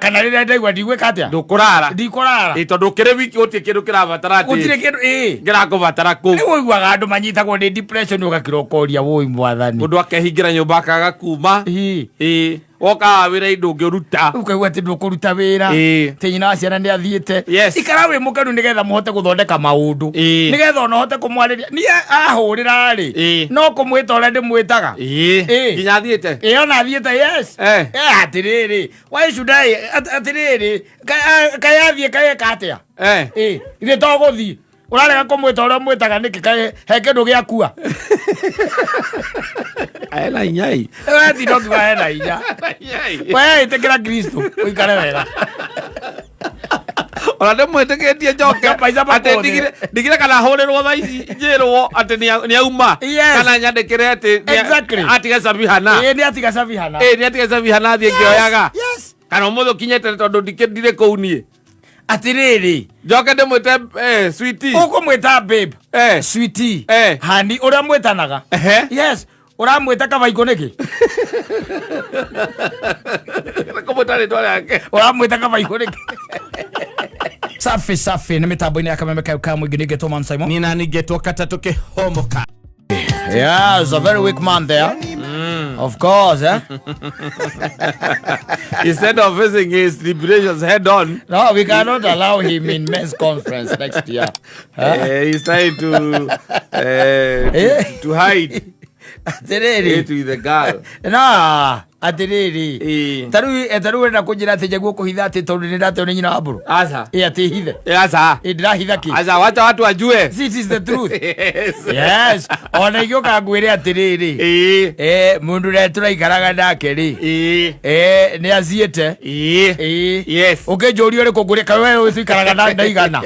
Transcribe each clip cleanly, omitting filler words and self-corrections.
Kana rĩrĩa ndaigua ndigwĩka atĩa? Ndũkũrara. Ndikũrara. Ĩ, tondũ ũkĩrĩ wiki gũtirĩ kĩndũ kĩrabatara atĩ Gũtirĩ kĩndũ, ĩ. Kĩrakũbatara kũu. Rĩu ũiguaga andũ manyitagwo nĩ depression, ũgakira ũkoria, wũi Mwathani. Mũndũ akehingĩra nyũmba akaga kuma. Ĩ, woka wĩra ndũngĩũruta. Ũkaigua atĩ ndũkũruta wĩra. Atĩ nyina wa ciana nĩ athiĩte. Ikara wĩ mũkenu nĩgetha mũhote gũthondeka maũndũ. Nĩgetha ona ũhote kũmwarĩria. Niĩ ahũrĩra rĩ, no kũmwĩta ũrĩa ndĩmwĩtaga. Nginya athiĩte. Ĩ, ona athiĩte, yes. Atĩrĩrĩ, why should I, atĩrĩrĩ, kaĩ athiĩ, kaĩ eka atĩa? Ĩ, ithuĩ to gũthiĩ ũrarega kũmwĩta ũrĩa ũmwĩtaga nĩkĩ? Kaĩ he kĩndũ gĩakua? Ena hinya ĩ. We tinda ũkiuga hena hinya. We ĩtĩkĩra Kristo ũikare wega. Ona ndĩmwĩtĩkĩtie njoke Maica atĩ makũthĩ. ndigire kana hũrĩrwo thaa ici njĩrwo atĩ nĩ auma kana nyandĩkĩre atĩ atiga Sabihana. Ĩ, nĩ atiga Sabihana. Ĩ, nĩ atiga Sabihana athiĩ ngĩoyaga Yes. kana ũmũthĩ ũkinyĩte tondũ ndirĩ kũu niĩ. Atĩrĩrĩ, njoke ndĩmwĩte sweetie. Ũkũmwĩta babe, sweetie, hani, ũrĩa mwĩtanaga. Yes, ũramwĩta kabaikũ nĩkĩ? Kũmwĩta rĩtwa rĩake. Ũramwĩta kabaikũ nĩkĩ? Safi safi, nĩ mĩtambo-inĩ ya Kameme kayo ka mũingĩ, nĩngetwo Man Simon. Nina ningetwo katatũ kĩhomoka. Yeah, it's a very weak man there. Of course, eh? Instead of facing his tribulations head on. No, we cannot allow him in men's conference next year. Huh? He's trying to hide. Atĩrĩrĩ. It with the girl. Na, atĩrĩrĩ. Ĩ. Tarĩu ũrenda kũnjĩra atĩ njaguo kũhitha atĩ tondũ nĩ ndateo nĩ nyina wa mbũrũ? Aca. Ĩ, atĩ hithe? Aca. Ĩ, ndĩrahitha kĩ? Aca, wacha watu wajue. This is the truth. Yes. Ona ingĩũka ngwĩre atĩrĩrĩ. Mũndũ ũrĩa tũraikaraga nake rĩ. Nĩ aciĩte. Ũkĩnjũria ũrĩkũ ngũrĩ kaĩ we tũikaraga na ndaigana.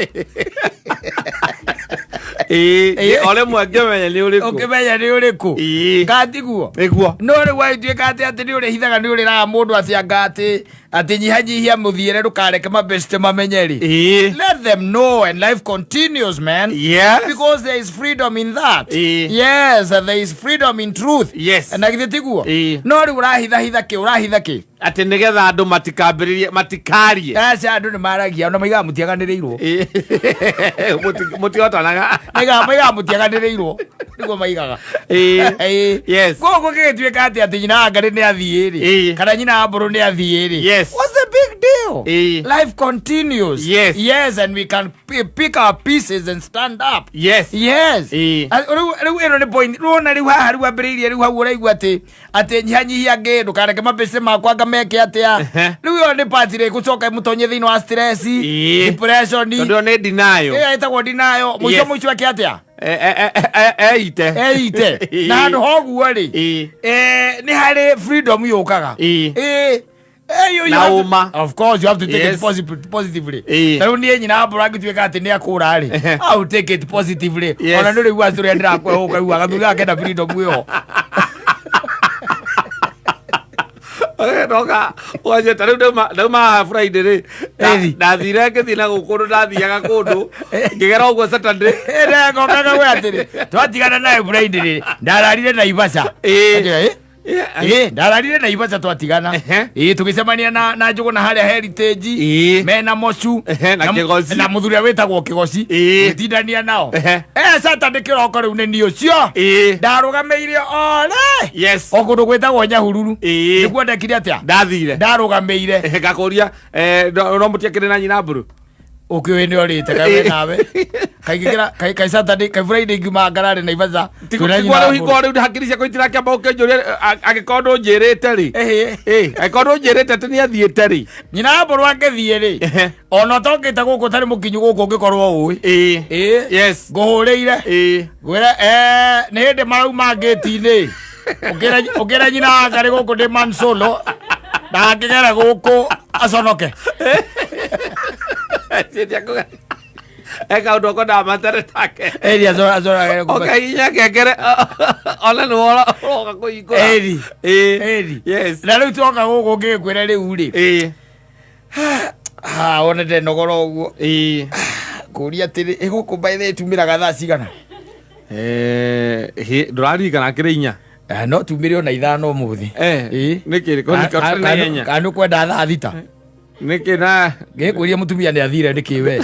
O rĩmwe ngĩmenya nĩ ũrĩkũ. Ũkĩmenya nĩ ũrĩkũ. Katiguo. Nĩguo. No rĩu agĩtuĩka atĩ nĩ ũrĩhithaga, nĩ ũrĩraga mũndũ atĩ anga atĩ nyihanyihia mũthiĩre, ndũkareke mabeste mamenye rĩ. Let them know and life continues, man. Because there is freedom in that. Yes, there is freedom in truth. Na githĩ tiguo? No rĩu ũrahithahitha kĩ? Ũrahitha kĩ? Atĩ nĩgetha andũ matikambĩrĩrie, matikarie. Aca, andũ nĩ maragia ona maigaga mũtiaganĩrĩirwo. Mũtihotanaga. Maigaga mũtiaganĩrĩirwo, nĩguo maigaga. Koguo gĩgĩtuĩka atĩ nyina wa Ngarĩ nĩ athiĩ rĩ, kana nyina wa mbũrũ nĩ athiĩ rĩ, what's the big deal? Life continues. Yes, and we can pick our pieces and stand up. Yes. Rĩu ĩno nĩ point rĩu, rĩu haha rĩu ambĩrĩirie rĩu hau ũraigua atĩ nyihanyihia ngĩ, ndũkareke mabĩcĩ makwa anga meke atĩa. Rĩu ĩyo nĩ part rĩ gũcoka mũtonye thĩinĩ wa stress, depression. Tondũ ĩyo nĩ denial. Ĩyo ĩtagwo denial. Mũico mũico eke atĩa? Eite. Eite. Na handũ hoguo rĩ, nĩ harĩ freedom yũkaga. You Na have to- ũma. Of course you have to take it positively. Ta rĩu niĩ nyina wa mbũra angĩtuĩka atĩ nĩ akũra rĩ, I will take it positively. Ona nĩ ũrĩigua atĩ ũrĩa ndĩrakwehũka igua gathuri gaka kena freedom ĩyo. Noka waje ta rĩu ndauma haha Friday rĩ, ndathire ngĩthiĩ na gũkũ ndathiaga kũndũ ngĩgera ũguo Saturday. Ngokaga we atĩrĩ, twatigana naye Friday rĩ, ndararire Naivasha. Anjĩra, ĩ, ndararire Naivasha twatigana. Ĩ, tũgĩcemania na Njũgũna harĩa Heritage mena Mocu Na Kĩgoci. Na mũthuri ũrĩa wĩtagwo Kĩgoci, tũgĩtindania nao. Saturday kĩroko rĩu nĩ niĩ ũcio ndarũgamĩire ore o kũndũ gwĩtagwo Nyahururu. Nĩkuo ndekire atĩa? Ndathire. Ndarũgamĩire. Ngakũria, no mũtiakĩrĩ na nyina mbũrũ? Ũkĩũĩ nĩ ũrĩte kaĩ we nawe kaingĩra kai Saturday, kai Friday ngiuma ngararĩ Naivasha twĩna nyina Tiguo wa rĩu hingo rĩu hakiri ciakwa itirakĩamba ũkĩnjũria, angĩkorwo ndũnjĩrĩte rĩ. Angĩkorwo ndũnjĩrĩte atĩ nĩ athiĩte rĩ. Nyina wa mbũrũ angĩthiĩ rĩ, ona ũtokĩte gũkũ ũtarĩ mũkinyu gũkũ, ũngĩkorwo ũĩ. Ngũhũrĩire ngwĩre, nĩ hĩndĩ marauma ngĩti-inĩ. Ũkĩra nyina wa Ngarĩ gũkũ ndĩ Mansolo ndangĩgera gũkũ aconoke. E kaũndũ akwendaga matere take. Eri acoragere. Ũkahihinya ngengere ona nĩ ũroka kũhingũra. Eri. Eri. Na rĩu twoka gũkũ ngĩkwĩra rĩu rĩ, ha wone ndenogora ũguo kũria atĩrĩ, ĩ gũkũ by the way tumĩraga thaa cigana? Ndũraririkana kĩrĩ 4. No tumĩre ona 5 ũmũthĩ. Nĩkĩ? Kana nĩ kwenda thaa 6? Nĩkĩ na Ngĩkwĩria mũtumia nĩ athire nĩkĩ we?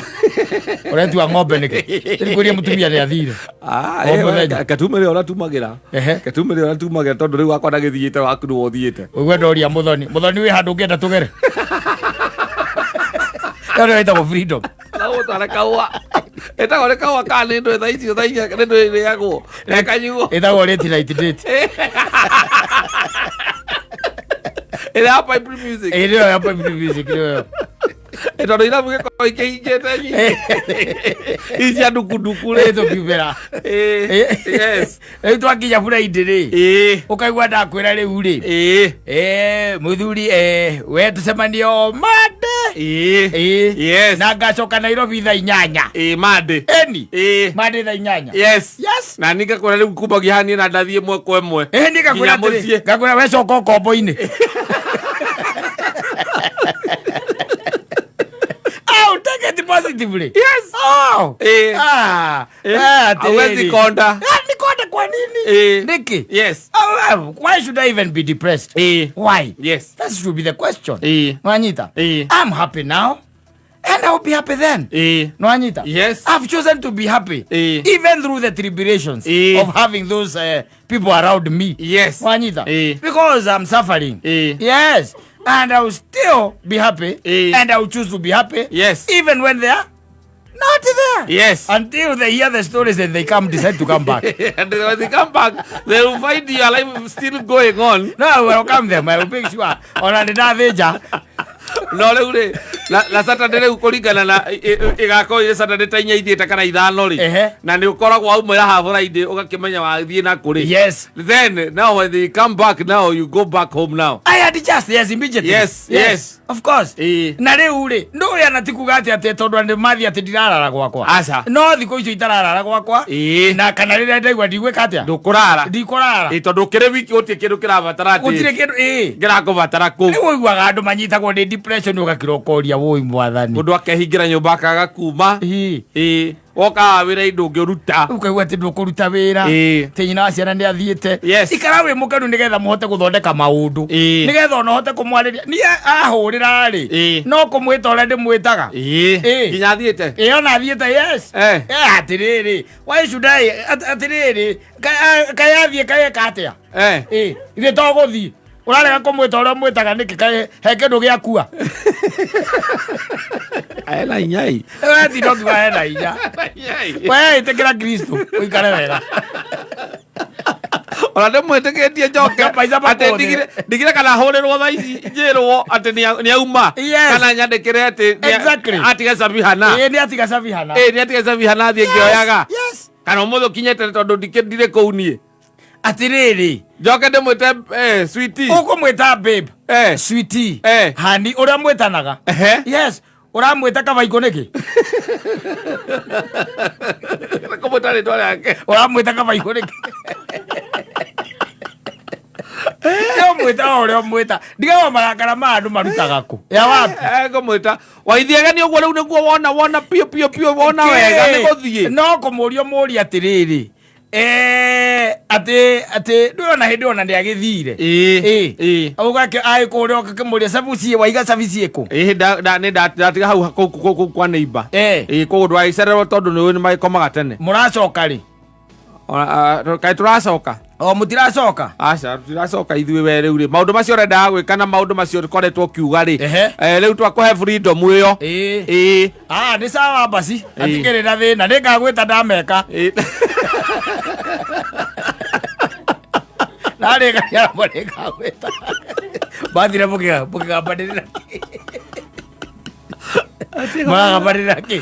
Ũretua ng'ombe nĩkĩ? Ngĩkwĩria mũtumia nĩ athire. Ah, O mũthenya. Katumĩre ũrĩa tumagĩra. Ehe. Katumĩre ũrĩa tumagĩra tondũ rĩu wakwa ndagĩthiĩte waku nĩwe ũthiĩte. Ũigua ndoria Mũthoni. Mũthoni wĩ handũ ũngĩenda tũgere. Ĩyo nĩyo ĩtagwo freedom. Gũtwara kahũa. Ĩtagwo nĩ kahũa kana nĩ ndũĩ thaa icio thaa inya nĩ ndũĩ ĩrĩagwo. Na ĩkanyuo. Ĩtagwo late night date. Ĩrĩa ya pipe music. Ĩĩ nĩyo ya pipe music nĩyo. Ĩ tondũ irabu gĩkoragwo ikĩhingĩte nyingĩ. Ici cia ndukunduku rĩ. Ĩ tũkiumĩra. Ĩ, Yes. Rĩu twakinya Friday rĩ. Ĩ. Ũkaigua ndakwĩra rĩu rĩ. Ĩ. Eh, mũthuri eh, we tũcemanie o Monday. Ĩ. Ĩ. Yes. Na ngacoka Nairobi thaa 8. Ĩ Monday. Eni. Ĩ. Monday thaa 8. Yes. Yes. Na niĩ ngakwĩra rĩu kumbagia haha niĩ na ndathiĩ ĩmwe kwa ĩmwe. Ĩ niĩ ngakwĩra Nginya atĩrĩ, mũciĩ. ngakwĩra we coka ũkombo-inĩ. I'll take it positively. Yes. Oh. Eh. Ah. Eh. Ah, atĩrĩrĩ. Hauwezi konda. Ah, nikonde kwa nini? Eh. Nĩkĩ? Yes. Oh, why should I even be depressed? Eh. Why? Yes. That should be the question. Eh. Nwanyita? Eh. I'm happy now and I'll be happy then. Eh. Nwanyita? Yes. I've chosen to be happy. Eh. Even through the tribulations Eh. of having those people around me. Yes. Nwanyita? Eh. Because I'm suffering. Eh. Yes. And I will still be happy. Eh. And I will choose to be happy. Yes. Even when they are not there. Yes. Until they hear the stories and they come decide to come back. And when they come back, they will find your life still going on. No, I welcome them. I will make sure. Ona nĩndathĩnja. No rĩu rĩ, na Saturday rĩu kũringana na ĩgakorwo ĩrĩ Saturday ta 4 ithiĩte kana 5 rĩ. Ehe. Na nĩ ũkoragwo waumĩra haha Friday ũgakĩmenya wathiĩ na kũrĩ. Yes. Then now when they come back now you go back home now. I adjust, yes, immediately. Yes, yes. Of course. Ĩĩ. Na rĩu rĩ, ndũĩ ana ti kuga atĩ atĩ tondũ andũ mathiĩ atĩ ndirarara gwakwa. Aca. No thikũ icio itararara gwakwa. Ĩĩ. Na kana rĩrĩa ndaigua ndigwĩka atĩa? Ndũkũrara. Ndikũrara. Ĩ tondũ ũkĩrĩ wiki gũtirĩ kĩndũ kĩrabatara atĩ. Gũtirĩ kĩndũ ĩĩ. Kĩrakũbatara kũu. Rĩu ũiguaga andũ manyitagwo nĩ depression ũgakira ũkoria wũi mwathani. Mũndũ akehingĩra nyũmba akaga kuma. Ĩĩ. Ĩĩ. Woka haha wĩra ndũngĩũruta. Rĩu ũkaigua atĩ ndũkũruta wĩra. Ĩĩ. Atĩ nyina wa ciana nĩ athiĩte. Yes. Ikara wĩ mũkenu nĩgetha mũhote gũthondeka maũndũ. Ĩĩ. Nĩgetha ona ũhote kũmwarĩria. Niĩ ahũrĩra rĩ. Ĩĩ. No kũmwĩta ũrĩa ndĩmwĩtaga. Ĩĩ. Ĩĩ. Nginya athiĩte. Ĩĩ ona athiĩte yes. Eh. Eh, atĩrĩrĩ why should I atĩrĩrĩ kaĩ athiĩ kaĩ eka atĩa? Eh. Ĩĩ ithuĩ to gũthiĩ ũrarega kũmwĩta ũrĩa ũmwĩtaga nĩkĩ kaĩ he kĩndũ gĩakua? Ena hinya ĩ. Wetinda ũkiuga hena hinya. We ĩtĩkĩra Kristo ũikare wega. Ona ndĩmwĩtĩkĩtie njoke Maica atĩ makũthĩ. ndigire kana hũrĩrwo thaa ici njĩrwo atĩ nĩ auma Yes. kana nyandĩkĩre atĩ Exactly. atiga Sabihana. Ĩĩ nĩ atiga Sabihana. Ĩĩ nĩ atiga Sabihana athiĩ ngĩoyaga. Yes. Kana ũmũthĩ ũkinyĩte tondũ ndirĩ kũu niĩ. Atĩrĩrĩ Njoke ndĩmwĩte sweetie. ũkũmwĩta babe. Eh. Sweetie. Eh. Hani ũrĩa mwĩtanaga. Ehe. Yes. Ũramwĩta kabaikũ nĩkĩ? Kũmwĩta rĩtwa rĩake. Ũramwĩta kabaikũ nĩkĩ? Ũmwĩta o ũrĩa ũmwĩta. Ndigaga marakara ma andũ marutaga kũ? Ya wapi? Ngũmwĩta waithiaga nĩ ũguo rĩu nĩguo wona wona piũ piũ piũ wona wega nĩ gũthiĩ. No kũmũria mũria atĩrĩrĩ. Atĩ atĩ ndũĩ ona hĩndĩ ona nĩ agĩthire. Ĩĩ. Ĩĩ. Ũgake agĩkũrĩa ũgakĩmũria cabuci waiga cabici ĩkũ? Ĩĩ nĩ ndatiga hau kũu kwa neighbor. Eh. Ĩĩ koguo ndwagĩcererwo tondũ nĩ ũĩ nĩ magĩkomaga tene. Mũracoka rĩ? Kaĩ tũracoka? O mũtiracoka? Aca tũtiracoka ithuĩ we rĩu rĩ maũndũ macio ũrendaga gwĩka na maũndũ macio ũkoretwo ũkiuga rĩ. Ehe. Rĩu twakũhe freedom ĩyo. Ĩĩ. Ĩĩ. Ah, nĩ sawa basi. Ĩĩ. Hatikĩrĩ na thĩna. Nĩngagwĩta ndameka. Ĩĩ. Narĩkaria namo nĩngagwĩta. Mathire mũkĩgambanĩrĩra kĩ? Mũragambanĩrĩra kĩ?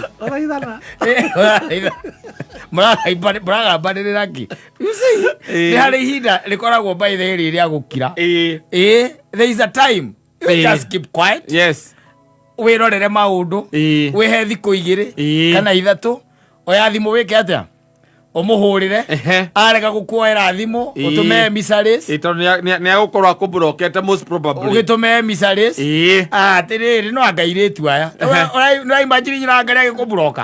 Mũragambanĩrĩra kĩ? You see, Ĩĩ. nĩ harĩ ihinda rĩkoragwo by the way rĩa gũkira. Ĩĩ. Ĩĩ, there is a time. You Ĩĩ. just keep quiet. Yes. Wĩrorere maũndũ. Ĩĩ. Wĩhe thikũ 2 Ĩĩ. kana 3 oya thimũ wĩke atĩa? Ũmũhũrĩre. Arega gũkuoera thimũ, ũtũme emissaries. Tondũ nĩ agũkorwo akũmburokete most probably. Ũgĩtũme emissaries. Atĩrĩrĩ, no anga airĩtu aya. Nĩũraimagine nyina wa Ngarĩ agĩkũmburoka?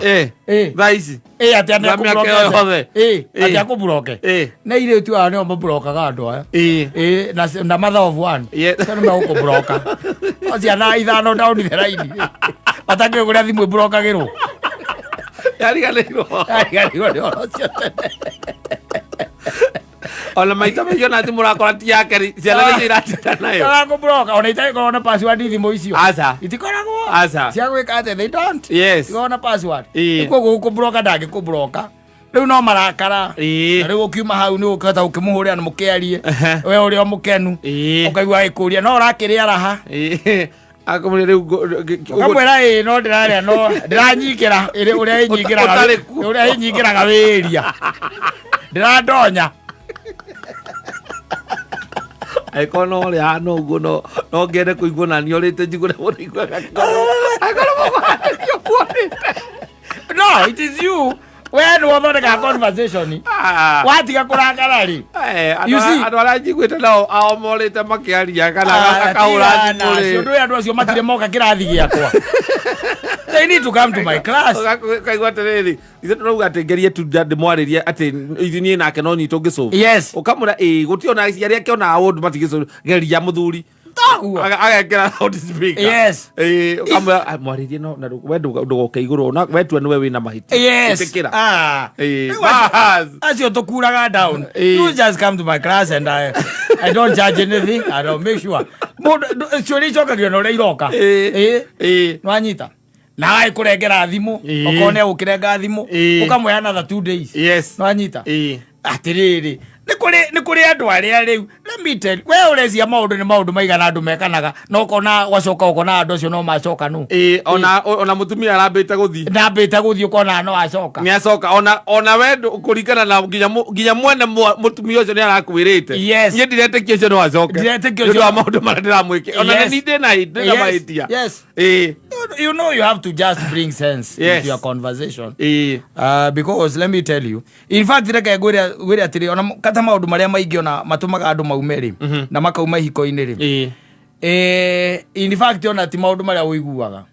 Thaa ici. Atĩ Thaa mĩaka ĩyo yothe. Atĩ akũmburoke. Nĩ airĩtu aya nĩo mamburokaga andũ aya. Na mother of one. Acio nĩ megũkũmburoka. No ciana ithano down the line. Matakĩũĩ kũrĩa thimũ ĩmburokagĩrwo. Yariganĩirwo. Yariganĩirwo nĩ ũhoro ũcio tene. Ona maita maingĩ ona thimũ ũrakora ti yake rĩ, ciana nĩcio iratinda nayo. Arakũmburoka ona itakoragwo na password thimũ icio. Aca. Itikoragwo. Aca. Cia gwĩka atĩa, they don't. Yes. Itikoragwo na password. Ĩĩ. Koguo gũkũmburoka ndangĩkũmburoka. Rĩu no marakara. Na rĩu ũkiuma hau nĩ ũkĩhota gũkĩmũhũrĩra na mũkĩarie. We ũrĩ o mũkenu. Ũkaigua agĩkũria no ũrakĩrĩa raha. Akamwĩra rĩu Ũkamwĩra ĩĩ no ndĩrarĩa no ndĩranyingĩra ĩrĩ ũrĩa ĩnyingĩraga Ũtarĩ kuo. Ũrĩa ĩnyingĩraga wĩria. Ndĩrandonya. Angĩkorwo no ũrĩa hana ũguo no ngende kũigua na niĩ ũrĩte njigue ũrĩa mũndũ aiguaga ngoro. Angĩkorwo mũkwanĩrio kuonĩte. No, it is you. We nĩwe ũthondekaga conversation. Watiga kũrakara rĩ. You see? Andũ arĩa njiguĩte nao ao morĩte makĩaria kana akahũra thimũ rĩ. Ũndũ ũyũ andũ acio matirĩ moka kĩrathi gĩakwa. They need to come to my class. Ũkaigua atĩrĩrĩ, ithuĩ tũrauga atĩ ngerie tu ndĩmwarĩrie atĩ ithuĩ niĩ nake no nyitũ ngĩcũbu. Yes. Ũkamwĩra ĩĩ gũtirĩ ona aciari ake ona ũndũ matigĩcũbu geria mũthuri. Taguo. Agekĩra loudspeaker. Yes. Ũkamwĩra, mwarĩrie no na we ndũgoke igũrũ na we tua nĩwe wĩna mahĩtia. Yes. Ĩtĩkĩra. Rĩu acio tũkuraga down. You just come to my class and I don't charge anything. I don't make sure. Mũndũ ciũria icokagio na ũrĩa iroka. Nĩwanyita? Na agĩkũrengera thimũ, okorwo nĩ egũkĩrenga thimũ, ũkamũhe another 2 days. Yes. Nĩwanyita? Atĩrĩrĩ, nĩ kũrĩ andũ arĩa rĩu, let me tell you, we ũrecia maũndũ nĩ maũndũ maigana andũ mekanaga, na ũkona gwacoka ũkona andũ acio no macoka nũ. Ona mũtumia arambĩte gũthiĩ. Ndambĩte gũthiĩ ũkona no acoka. Nĩ acoka, ona we kũringana na nginya mwene mũtumia ũcio nĩ arakwĩrĩte. Yes. Niĩ ndiretĩkia ũcio no acoke. Ndiretĩkia Nĩ ũndũ wa ũcio. maũndũ marĩa ndĩramwĩkĩra. Ona Yes. nĩ ndĩna Yes. mahĩtia. Yes. You know you have to just bring sense Yes. into your conversation. Because let me tell you, in fact reke ngwĩre atĩrĩ, ona kata maũndũ marĩa maingĩ ona matũmaga andũ maume rĩ, na makauma ihiko-inĩ rĩ. In fact ona ti maũndũ marĩa ũiguaga.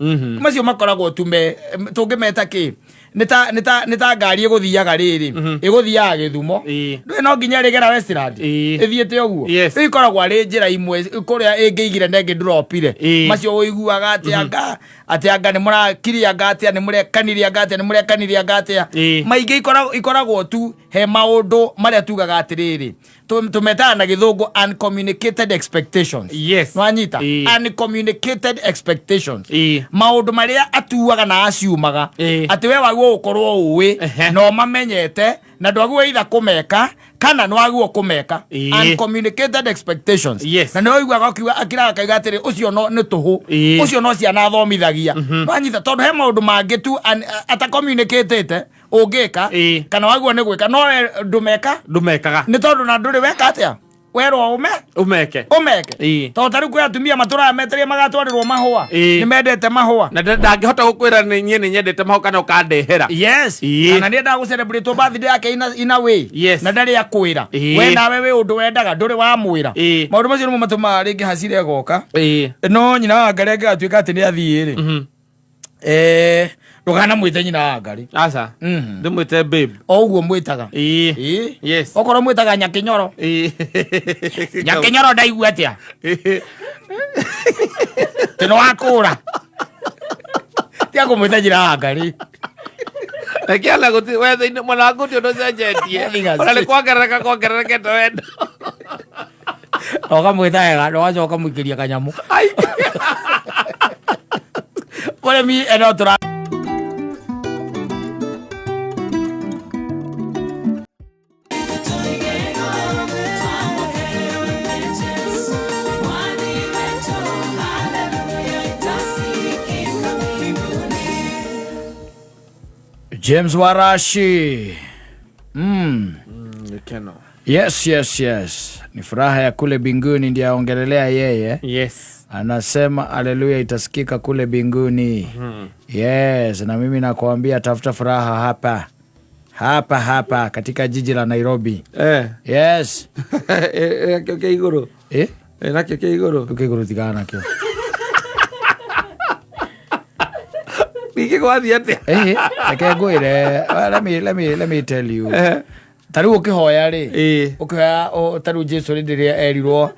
Macio makoragwo tu tũngĩmeta kĩ? Nĩ ta ngari ĩgũthiaga rĩrĩ, ĩgũthiaga Gĩthumo. Ndũĩ no nginya ĩrĩgera Westland. Ĩthiĩte ũguo. Rĩu ikoragwo arĩ njĩra imwe kũrĩa ĩngĩigire na ĩngĩ ndũropire. Macio ũiguaga atĩ anga, atĩ anga nĩ mũrakirie anga atĩa, nĩ mũrekanirie anga atĩa, nĩ mũrekanirie anga atĩa. Maingĩ ikoragwo tu he maũndũ marĩa tugaga atĩrĩrĩ. Tũmetaga na gĩthũngũ uncommunicated expectations. Yes. Nwanyita? Uncommunicated expectations. Maũndũ marĩa atuaga na aciumaga. Atĩ we wagwo gũkorwo ũĩ, na ũmamenyete, na ndwagwo either kũmeka, kana nĩwagwo kũmeka. Uncommunicated expectations. Yes. Na nĩwaiguaga ũkiuga, akiraga akauga atĩrĩ, ũcio no nĩ tũhũ. Ũcio no ciana athomithagia. Nwanyita? Tondũ he maũndũ mangĩ tu atacommunicatĩte ũngĩka, kana wagwo nĩ gwĩka, no we ndũmeka. Ndũmekaga. Nĩ tondũ na ndũrĩ weka atĩa? Werwo ũme? Ũmeke. Ũmeke. Tondũ ta rĩu kwĩ atumia matũraga metereire magatwarĩrwo mahũa. Nĩ mendete mahũa. Na ndangĩhota gũkwĩra nĩ niĩ nĩ nyendete mahũa kana ũkandehera. Yes. Kana nĩ endaga gũcelebrate birthday yake in a way. Yes. Na ndarĩ akwĩra. We nawe wĩ ũndũ wendaga, ndũrĩ wamwĩra. Maũndũ macio nĩmo matũmaga rĩngĩ hasira ĩgoka. No nyina wa Ngarĩ angĩgatuĩka atĩ nĩ athiĩ rĩ. Ndũkanamwĩte nyina wa Ngarĩ. Aca. Ndĩmwĩte babe. O ũguo mwĩtaga. Yes. Okorwo mwĩtaga Nyakĩnyoro. Nyakĩnyoro ndaigua atĩa? Tĩ nĩ wakũra. Tiga kũmwĩta nyina wa Ngarĩ. Reke ona gũtirĩ, we thĩinĩ mwena waku gũtirĩ ũndũ ũcenjetie. Nothing has Ona nĩ changed. kwongerereka kwongererekete wendo. Na ũkamwĩta wega, na ũgacoka ũkamũikĩria kanyamũ. Ai. Mũrĩmi, eno tũra James Warashi. Keno. Yes, yes, yes. Ni furaha ya kule binguni ndiye aongelelea yeye. Yes. Anasema haleluya itasikika kule binguni. Yes, na mimi nakwambia tafuta furaha hapa. Hapa hapa katika jiji la Nairobi. Eh. Yes. Nakĩo kĩa igũrũ. Eh? Nakĩo kĩa igũrũ. Kĩu kĩa igũrũ tigana nakĩo. Ningĩ gwathiĩ atĩa? Eh, reke ngwĩre. Let me tell you. Eh. Ta rĩu ũkĩhoya rĩ, Ĩĩ. ũkĩhoya ta rĩu Jesu rĩ rĩrĩa erirwo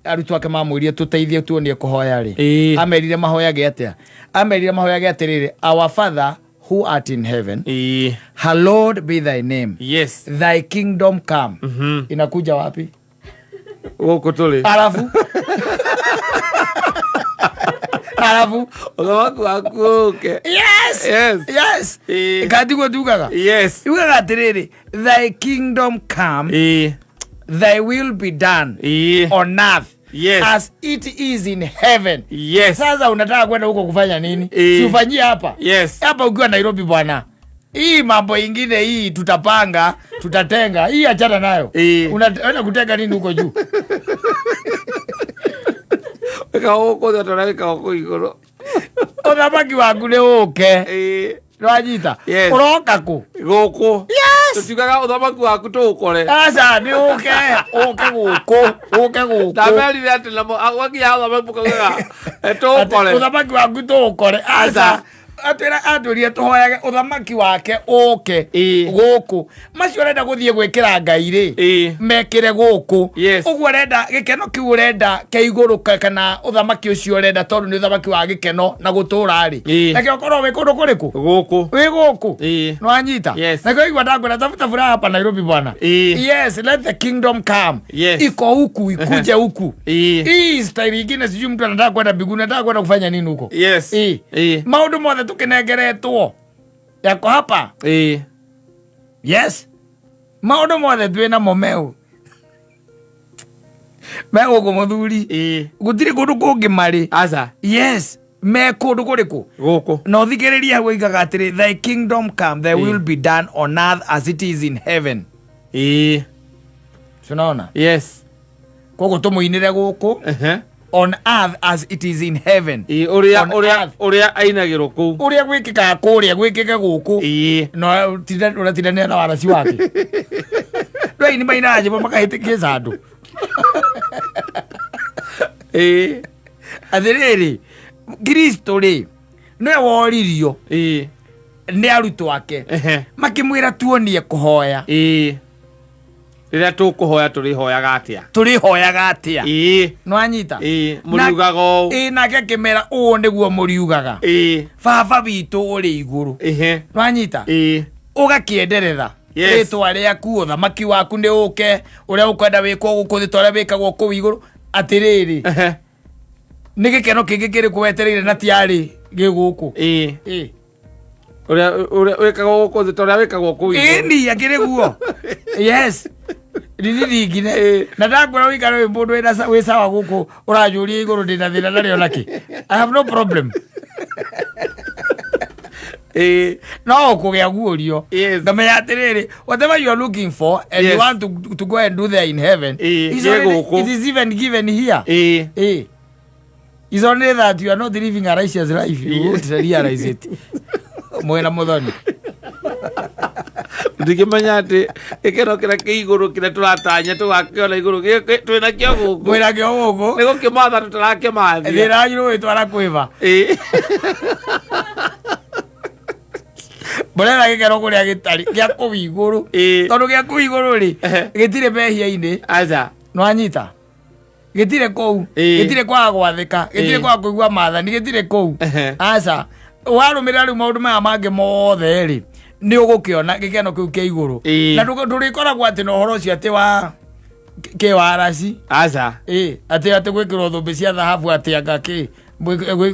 arutwo ake mamwĩrire tũteithie tuonie kũhoya rĩ, Ĩĩ. amerire mahoyage atĩa? Amerire mahoyage atĩrĩrĩ, Our Father who art in heaven, Ĩĩ. hallowed be thy name. Yes. Thy kingdom come. Mhm. Inakuja wapi? Gũkũ tũrĩ. Alafu alafu Ũthamaki waku ũke. Yes. Yes. Yes. Ĩĩ. Katiguo tugaga. Yes. Yugaga atĩrĩrĩ, thy kingdom come, Ĩĩ. thy will be done Ĩĩ. on earth Yes. as it is in heaven. Yes. Sasa unataka kwenda huko kufanya nini? Ĩĩ. Si ufanyie hapa. Yes. Hapa ukiwa Nairobi bwana. Hii mambo ingine hii tutapanga, tutatenga. Hii achana nayo. Ĩĩ. Unaenda kutenga nini huko juu? Wĩkaga gũkũ thĩ ta ũrĩa wĩkagwo kũu igũrũ. Ũthamaki waku nĩ ũke. Ĩĩ. Nĩwanyita? Yes. Ũroka kũ? Gũkũ. Yes. Tũtiugaga ũthamaki waku tũũkore. Aca nĩ ũke, ũke gũkũ, ũke gũkũ. Ndamerire atĩ namo gwakinya ũthamaki mũkaugaga tũũkore. Ũthamaki waku tũũkore. Aca. Atwĩra atwĩrire tũhoyage ũthamaki wake ũke Ĩĩ. gũkũ. Macio ũrenda gũthiĩ gwĩkĩra Ngai rĩ, Ĩĩ. mekĩre gũkũ. Yes. Ũguo ũrenda gĩkeno kĩu ũrenda kĩa igũrũ kana ũthamaki ũcio ũrenda tondũ nĩ ũthamaki wa gĩkeno na gũtũra rĩ. Ĩĩ. Nakĩo ũkorwo wĩ kũndũ kũrĩkũ? Gũkũ. Wĩ gũkũ. Ĩĩ. Nĩwanyita? Yes. Nakĩo igua ndakwĩra tafuta furaha hapa Nairobi bwana. Ĩĩ. Yes, let the kingdom come. Yes. Iko huku, ikuje huku. Ĩĩ. Hii style ingine sijui mtu anataka kwenda mbinguni, anataka kwenda kufanya nini huko? Yes. Ĩĩ. Ĩĩ. Maũndũ mothe tũkĩnengeretwo yako hapa. Ĩĩ. Yes. Maũndũ mothe twĩ namo meu me gũkũ mũthuri. Ĩĩ. Gũtirĩ kũndũ kũngĩ marĩ. Aca. Yes. Me kũndũ kũrĩkũ? Gũkũ. Na ũthikĩrĩrie hau oigaga atĩrĩ, thy kingdom come, thy will be done on earth as it is in heaven. Ĩĩ. Tunaona? Yes. Koguo tũmũinĩre gũkũ Ehe. on earth as it is in heaven. Ĩĩ, ũrĩa On ũrĩa earth. ũrĩa ainagĩrwo kũu. Ũrĩa gwĩkĩkaga kũrĩa gwĩkĩke gũkũ. Ĩĩ. No ũratindanĩra na waraci wake. Andũ aini mainaga nyĩmbo makahĩtĩkĩca andũ. Ĩĩ. Atĩrĩrĩ, Kristo rĩ, nĩwe woririo Ĩĩ. nĩ arutwo ake. Ehe. Makĩmwĩra tuonie kũhoya. Ĩĩ. Rĩrĩa tũkũhoya tũrĩhoyaga atĩa? Tũrĩhoyaga atĩa? Ĩĩ. Nĩwanyita? Ĩĩ. Mũriugaga ũũ. Ĩĩ, nake akĩmera ũũ nĩguo mũriugaga. Ĩĩ. Baba witũ ũrĩ igũrũ. Ĩhĩ. Nĩwanyita? Ĩĩ. Ũgakĩenderera. Yes. Rĩtwa rĩaku, ũthamaki waku nĩ ũke, ũrĩa ũkwenda wĩkwo gũkũ thĩ ta ũrĩa wĩkagwo kũu igũrũ. Atĩrĩrĩ, Ehe. nĩ gĩkeno kĩngĩ kĩrĩkũ wetereire na tiarĩ gĩ gũkũ? Ĩĩ. Ĩĩ. Ũrĩa ũrĩa wĩkagwo gũkũ thĩ ta ũrĩa wĩkagwo kũu igũrũ. Ĩni, akĩrĩ guo. Yes. Nini ningine. Ĩĩ. Na ndakwĩra ũikare wĩ mũndũ wĩ sawa gũkũ ũranjũria igũrũ ndĩna thĩna narĩo nakĩ. I have no problem. Ĩĩ. No ũkũgĩa guũrio. Yes. Ngamenya atĩrĩrĩ, whatever you are looking for and Yes. you want to go and do there in heaven, Ĩĩ, is gĩ already, gũkũ. it is even given here. Ĩĩ. Ĩĩ. It's only that you are not living a righteous life. You won't realize it. Mwena mũthoni. Ndingĩmenya atĩ gĩkeno kĩrĩa kĩ igũrũ kĩrĩa tũratanya tũgakĩona igũrũ twĩna kĩo gũkũ. Mwĩna kĩo gũkũ. Nĩ gũkĩmatha tũtarakĩmathia. Thĩna wanyu nĩ gwĩtwara kwĩba. Ĩĩ. Mũretha gĩkeno kũrĩa gĩtarĩ gĩa kũu igũrũ. Ĩĩ. Tondũ gĩa kũu igũrũ rĩ, Ehe. gĩtirĩ mehia-inĩ. Aca. Nĩwanyita? Gĩtirĩ kũu. Ĩĩ. Gĩtirĩ kwaga gwathĩka. Gĩtirĩ Ĩĩ. kwaga kũigua maathani. Gĩtirĩ kũu. Ehe. Aca. Warũmĩrĩra rĩu maũndũ maya mangĩ mothe rĩ, nĩ ũgũkĩona gĩkeno kĩu kĩa igũrũ. Ĩĩ. Na ndũrĩkoragwo atĩ na ũhoro ũcio atĩ wa kĩwaraci. Aca. Ĩĩ, atĩ atĩ gwĩkĩrwo thũmbĩ cia thahabu atĩ anga kĩ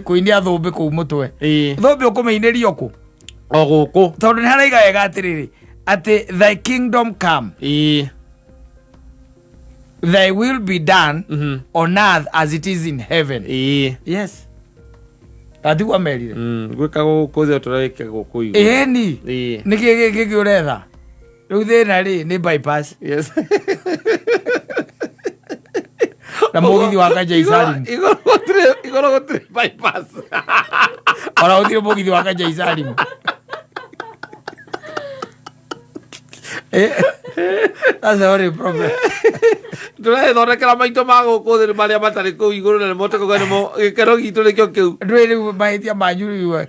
kũinia thũmbĩ kũu mũtwe. Ĩĩ. Thũmbĩ ũkũmĩinĩrio kũ? O gũkũ. Tondũ nĩ haraiga wega atĩrĩrĩ, atĩ thy kingdom come, Ĩĩ. thy will be done Mhm. on earth as it is in heaven. Ĩĩ. Yes. Atiguo amerire. Gwĩkagwo gũkũ thĩ o ta ũrĩa wĩkagwo kũu igũrũ. Ĩni. Ĩĩ. Nĩ kĩ gĩkĩ ũretha? Rĩu thĩna rĩ nĩ bypass. Yes. Na mũgithi wa Kanja Isalim. Igũrũ gũtirĩ igũrũ gũtirĩ bypass. Ona gũtirĩ mũgithi wa Kanja Isalim. That's the only problem. Tũrethondekera maito ma gũkũ thĩ marĩa matarĩ kũu igũrũ na nĩmo tũkauga nĩmo gĩkeno gitũ nĩkĩo kĩu. Ndũĩ rĩu mahĩtia manyu rĩu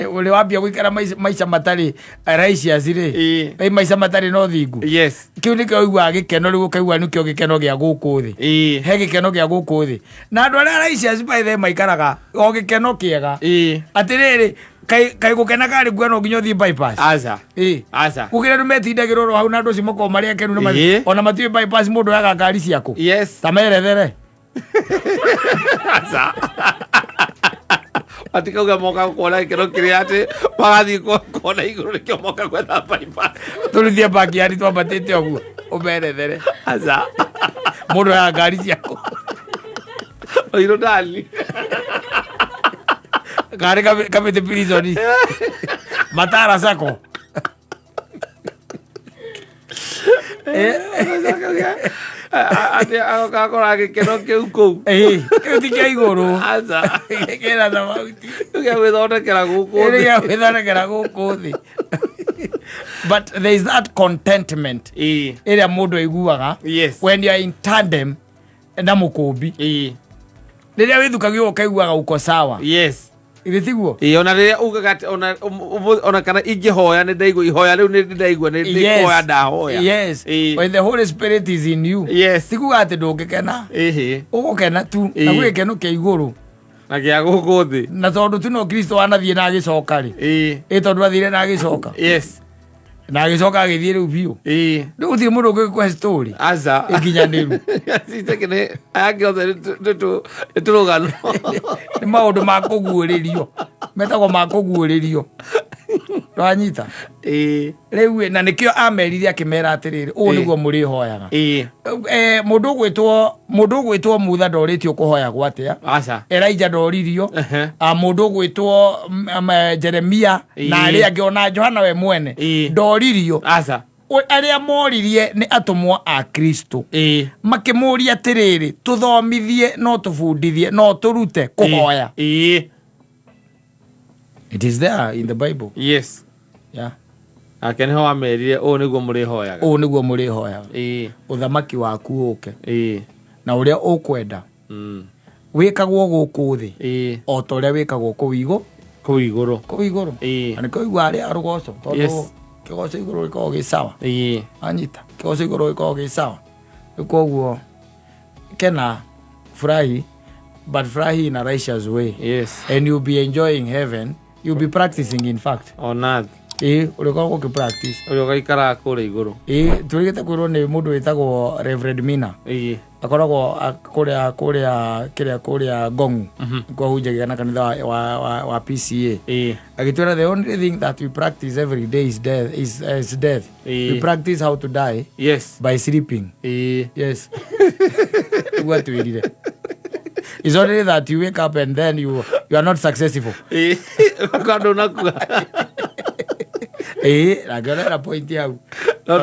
ũrĩ wambia gũikara maica matarĩ righteous rĩ, maica matarĩ na ũthingu, kĩu nĩkĩo ũiguaga gĩkeno rĩu, ũkaigua nĩkĩo gĩkeno gĩa gũkũ thĩ. He gĩkeno gĩa gũkũ thĩ, na andũ arĩa righteous by the way maikaraga o gĩkeno kĩega. Atĩrĩrĩ, kaĩ gũkena karĩ kuo no nginya ũthiĩ bypass? Aca. Aca. Gũkĩra andũ metindagĩrwo oro hau, na andũ acio makoragwo marĩ akenu na ona matiũĩ bypass mũndũ oyaga ngari ciaku. Ta merethere. Aca, matikauga moka kuona gĩkeno kĩrĩa atĩ magathiĩ kuona igũrũ, nĩkĩo moka gwetha bypass. Tũrithie backyard twambatĩte ũguo, ũmerethere. Aca. Mũndũ oyaga ngari ciaku. Oirũ ndani. Karĩ Kamĩtĩ prison, Matara Sacco. Atĩ agakora gĩkeno kĩu kũu. Ĩĩ, kĩu ti kĩa igũrũ. Aca. Kĩna tofauti. Kĩu gĩa gwĩthondekera gũkũ Kĩrĩ thĩ. gĩa gwĩthondekera gũkũ thĩ, but there is that contentment ĩrĩa mũndũ aiguaga when you are in tandem na mũkũmbi, rĩrĩa wĩthukagio ũkaiguaga uko sawa. Githĩ tiguo? Ĩĩ, ona rĩrĩa ugaga atĩ ona ona kana ingĩhoya nĩ ndaigua ihoya rĩu, nĩ ndaigua nĩ kuhoya ndahoya. When the Holy Spirit is in you, ti kuga atĩ ndũngĩkena. Ũgũkena tu na gwĩ gĩkeno kĩa igũrũ na gĩa gũkũ thĩ. Na tondũ tu no Kristo wanathiĩ na agĩcoka rĩ, ĩ tondũ athire na agĩcoka, na agĩcoka agĩthiĩ rĩu biũ, rĩu gũtirĩ mũndũ ũngĩkũhe story Aca. ĩkinyanĩru. Citeke aya angĩ othe nĩ tũrũgano. Nĩ maũndũ ma kũguũrĩrio, metagwo ma kũguũrĩrio, ndwanyita? Rĩu ĩ, na nĩkĩo amerire akĩmera atĩrĩrĩ, ũũ nĩguo mũrĩhoyaga. Mũndũ ũgwĩtwo Mutha ndorĩtio kũhoyagwo atĩa. Aca. Elijah ndoririo. Mũndũ ũgwĩtwo Jeremia na arĩa angĩ, ona Johana we mwene, ndoririo. Aca. Arĩa moririe nĩ atũmwo a Kristo, makĩmũria atĩrĩrĩ, tũthomithie, no tũbundithie, no tũrute kũhoya. It is there in the Bible. Yeah. Ake nĩho wamerire ũũ nĩguo mũrĩhoyaga. Ũũ nĩguo mũrĩhoyaga. Ũthamaki waku ũke, na ũrĩa ũkwenda wĩkagwo gũkũ thĩ o ta ũrĩa wĩkagwo kũu igũ Kũu igũrũ. Kũu igũrũ. Na nĩkĩo ũigua arĩa rũgoco, tondũ kĩgoco igũrũ gĩkoragwo gĩ sawa. Anyita kĩgoco igũrũ gĩkoragwo gĩ sawa. Rĩu koguo kena, furahi, but furahi in a righteous way, and you'll be enjoying heaven. You'll be practicing, in fact. On earth. Ĩ, ũrĩkoragwo ũkĩ practice. Ũrĩa ũgaikaraga kũrĩa igũrũ. Ĩ, tũrĩgĩte kwĩrwo nĩ mũndũ wĩtagwo Reverend Mina. Akoragwo kũrĩa kĩrĩa kũrĩa Ngongu kwahunjagia na kanitha wa PCA. Agĩtwĩra the only thing that we practice every day is death, is death. We practice how to die by sleeping. Yes, nĩguo atwĩrire. It's only that you wake up and then you are not successful. Kwa ndũnakua. Ĩ, na ngĩonera point hau. No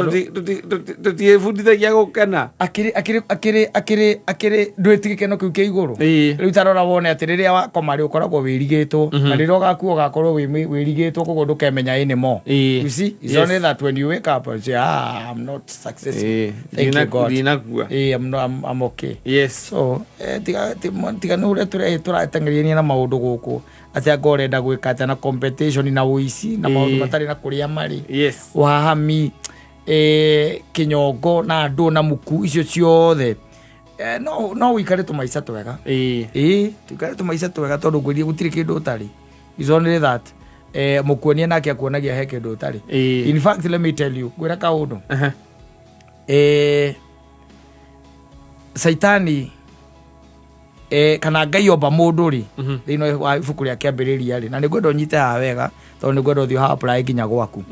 tũtiĩbundithagia gũkena. Akĩrĩ akĩrĩ akĩrĩ akĩrĩ akĩrĩ ndwĩti gĩkeno kĩu kĩa igũrũ. Rĩu tarora wone atĩ rĩrĩa wakoma rĩ, ũkoragwo wĩrigĩtwo, na rĩrĩa ũgakua ũgakorwo wĩrigĩtwo, koguo ndũkemenya anymore. You see, it's only that when you wake up and say, "Ah, I'm not successful. Thank you, God." Ndinakua. I'm, not, I'm okay. So tiga nĩ ũrĩa tũrateng'erania na maũndũ gũkũ, atĩ anga ũrenda gwĩka atĩa na competition na ũici na maũndũ matarĩ na kũrĩa marĩ, wahami, kĩnyongo na andũ na muku icio ciothe, no ũikare tũmaica twega. Ĩĩ, tũikare tũmaica twega, tondũ ngwĩrie gũtirĩ kĩndũ ũtarĩ. It's only that mũkuonia nake akuonagia he kĩndũ ũtarĩ. In fact, let me tell you, ngwĩra kaũndũ. Saitani, kana Ngai omba mũndũ rĩ, thĩinĩ wa ibuku rĩa Kĩambĩrĩria rĩ, na nĩ ngwenda ũnyite haha wega, tondũ nĩ ngwenda ũthiĩ ha apply nginya gwaku.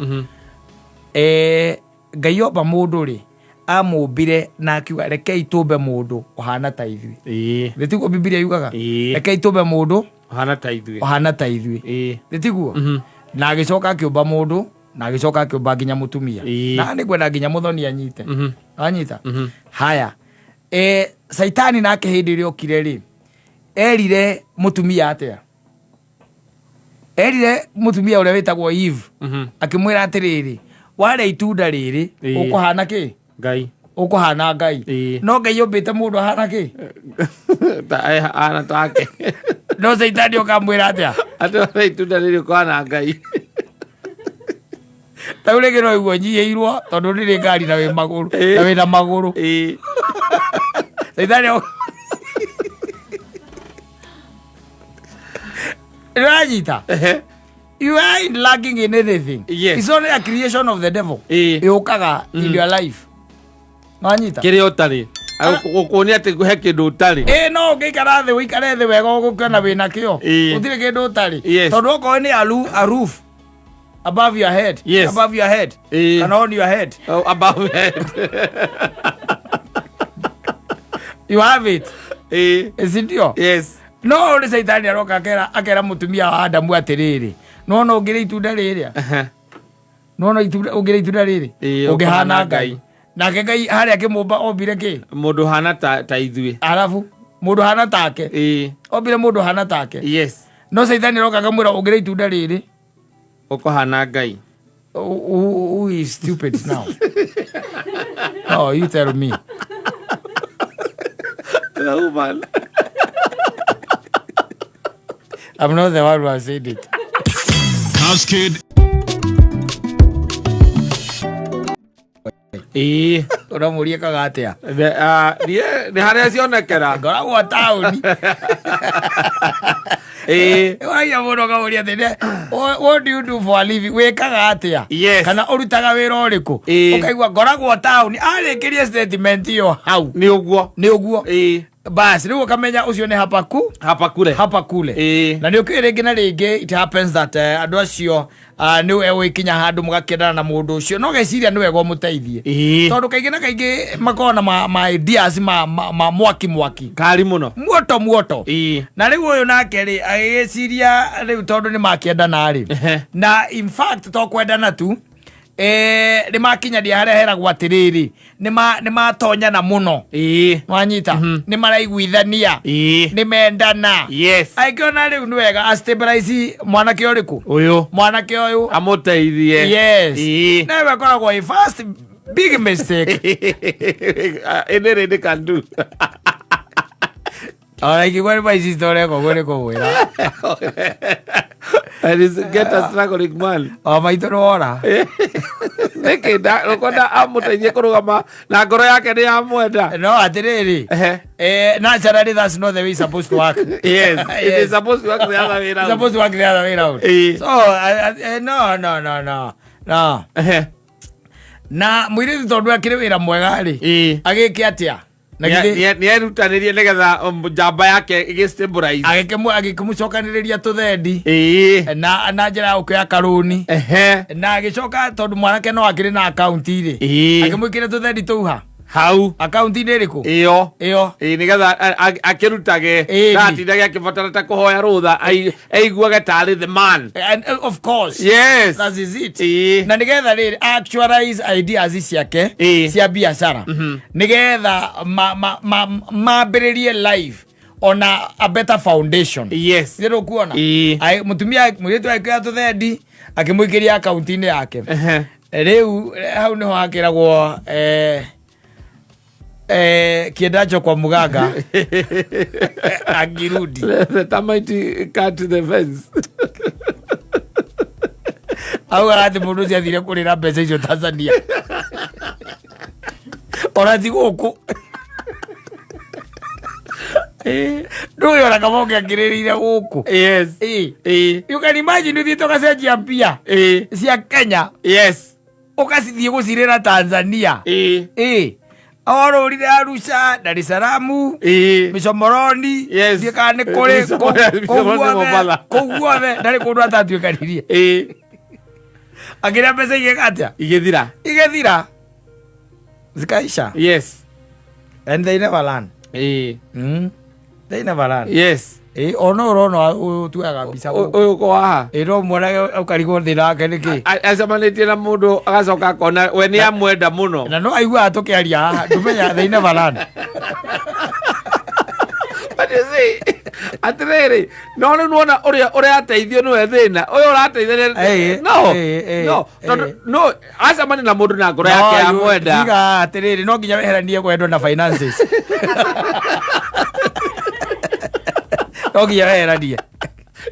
Ngai omba mũndũ rĩ, amũmbire na akiuga, "Rekei tũmbe mũndũ ũhana ta ithuĩ." Nĩ tiguo Bibilia yugaga? "Rekei tũmbe mũndũ Ũhana ta ithuĩ." ũhana ta ithuĩ. Nĩ tiguo? Na agĩcoka akĩũmba mũndũ, na agĩcoka akĩũmba nginya mũtumia. Na nĩ ngwenda nginya mũthoni anyite. Anyita haya, saitani nake hĩndĩ ĩrĩa okire rĩ, erire mũtumia atĩa? Erire mũtumia ũrĩa wĩtagwo Eve, akĩmwĩra atĩrĩrĩ, Warĩa itunda rĩrĩ, ũkũhana kĩ? Ngai. Ũkũhana Ngai. No Ngai ombĩte mũndũ ahana kĩ? Ahana take. No Caitani ũkamwĩra atĩa? Atĩ warĩa itunda rĩrĩ ũkũhana Ngai. Ta rĩu rĩngĩ no iguo nyihĩirwo tondũ ndĩrĩ ngari na wĩ magũrũ, na wĩna magũrũ. Caitani Nĩũranyita? You ain't lacking in anything. Yes. It's only a creation of the devil. Yũkaga in your life. Nwanyita? Kĩrĩa ũtarĩ. Gũkuonia atĩ he kĩndũ ũtarĩ. Ĩ no ũngĩikara thĩ ũikare thĩ wega ũgũkĩona wĩna kĩo. Gũtirĩ kĩndũ ũtarĩ. Tondũ okorwo nĩ a roof above your head. Yes. Above your head. Kana on your head. Oh, above your head. You have it. Si ndio? Yes. No nĩ Caitani aroka akera mũtumia wa Adamu atĩrĩrĩ, nĩwona ũngĩrĩa itunda rĩrĩa? Nĩwona ũngĩrĩa itunda rĩrĩ? Ũngĩhana Ũkũhana Ngai. Ngai. Nake Ngai harĩa akĩmũmba ombire kĩ? Mũndũ hana ta ithuĩ. Arabu, mũndũ hana take. Ombire mũndũ hana take. Yes. No Caitani aroka akamwĩra ũngĩrĩa itunda rĩrĩ? Ũkũhana Ngai. Who is stupid now? No, you tell me. The woman. I'm not the one who has said it. Cascade. Ũramũria ekaga atĩa? Niĩ nĩ harĩa cionekera. Ngoragwo taũni. Ũragia mũndũ ũkamũria atĩ, what do you do for a living? Wĩkaga atĩa? Yes. Kana ũrutaga wĩra ũrĩkũ? Ũkaigua ngoragwo taũni. Arĩkĩrie statement ĩyo hau. Nĩ ũguo. Nĩ ũguo. Bas, rĩu ũkamenya ũcio nĩ hapa ku? Hapa kule. Hapa kule. Na nĩ ũkĩũĩ rĩngĩ na rĩngĩ it happens that andũ acio nĩ we ũgĩkinya handũ mũgakĩendana na mũndũ ũcio no geciria nĩ wega ũmũteithie. Tondũ kaingĩ na kaingĩ makoragwo na ma ideas ma mwaki mwaki. Kari mũno. Muoto muoto. Na rĩu ũyũ nake rĩ agĩgĩciria rĩu tondũ nĩ makĩendana rĩ. Na in fact to kwendana tu, nĩ makinyanĩria harĩa heragwo atĩrĩrĩ, nĩ matonyana mũno. Wanyita? Nĩ maraiguithania. Nĩ mendana. Yes. Angĩona rĩu nĩ wega a stabilize mwanake ũrĩkũ? Ũyũ. Mwanake ũyũ. Amũteithie. Yes. Nawe akoragwo ĩ first big mistake. Any lady can do. Ona ingĩgwa nĩ my sister ũreka ũguo nĩ kũgwĩra. And is get a struggling man. O maitũ nĩ wora. Nĩkĩ ũkwenda amũteithie kũrũgama na ngoro yake nĩ yamwenda? No atĩrĩrĩ. Naturally that's not the way it's supposed to work. Yes, it is supposed to work the other way round. It's supposed to work the other way round. So, no, no, no, no. No. Na mũirĩtu tondũ akĩrĩ wĩra mwega rĩ, agĩke atĩa? Na githĩ- Nĩ erutanĩrie nĩgetha njamba yake ĩgĩ stabilize. Agĩkĩmũcokanĩrĩria tũthendi. Na njĩra ya gũkĩoya karũni. Na agĩcoka tondũ mwanake no akĩrĩ na akaunti rĩ. Akĩmwĩkĩra tũthendi tũu ha? Hau. Akaunti-inĩ ĩrĩkũ? Ĩyo. Ĩyo. Nĩgetha akĩrutage, ndatindage akĩbatara ta kũhoya rũtha, aiguage tarĩ the man. And of course. Yes. That is it. Na nĩgetha rĩrĩ actualize ideas ciake cia biacara. Nĩgetha mambĩrĩrie life on a better foundation. Yes. Nĩ ũkuona? Mũtumia mũirĩtu agĩkĩoya tũthendi akĩmũikĩria akaunti-inĩ yake. Rĩu hau nĩho hakĩragwo kiendacho kwa muganga angirudi. The termite cut the fence. Augaga atĩ mũndũ ũcio athire kũrĩra mbeca icio Tanzania. Ona ti gũkũ. Ndũĩ ona kama ũngĩakĩrĩrĩire gũkũ. Yes. You can imagine ũthiĩte ũgacenjia mbia cia Kenya. Yes. Ũgacithiĩ gũcirĩra Tanzania. Orũrire Arusha, Dar es Salaam, Mishomoroni, Yes. ndiĩ kana nĩ kũrĩ, Mishomoroni, kũu guothe, Mombasa. kũu guothe, ndarĩ kũndũ atatuĩkanirie. Akĩrĩa mbeca igĩka atĩa? Igĩthira. Igĩthira. Zikaisha. Yes. And they never learn. They never learn. Yes. Ona ũrona ũtuaga mbica gũkũ. Ũyũ ũko haha. No muonage ũkarigwo thĩna wake nĩ kĩ? Acemanĩtie na mũndũ agacoka akona we nĩ amwenda mũno. Na no aiguaga tũkĩaria haha, ndũmenya they never learn. But you see, atĩrĩrĩ, no rĩu nĩwona ũrĩa ũrateithio nĩwe thĩna ũyũ ũrateithania no no tondũ no acemania na mũndũ na ngoro yake ya mwenda. Tiga atĩrĩrĩ, no nginya weheranie kwendwo na finances. No nginya weheranie.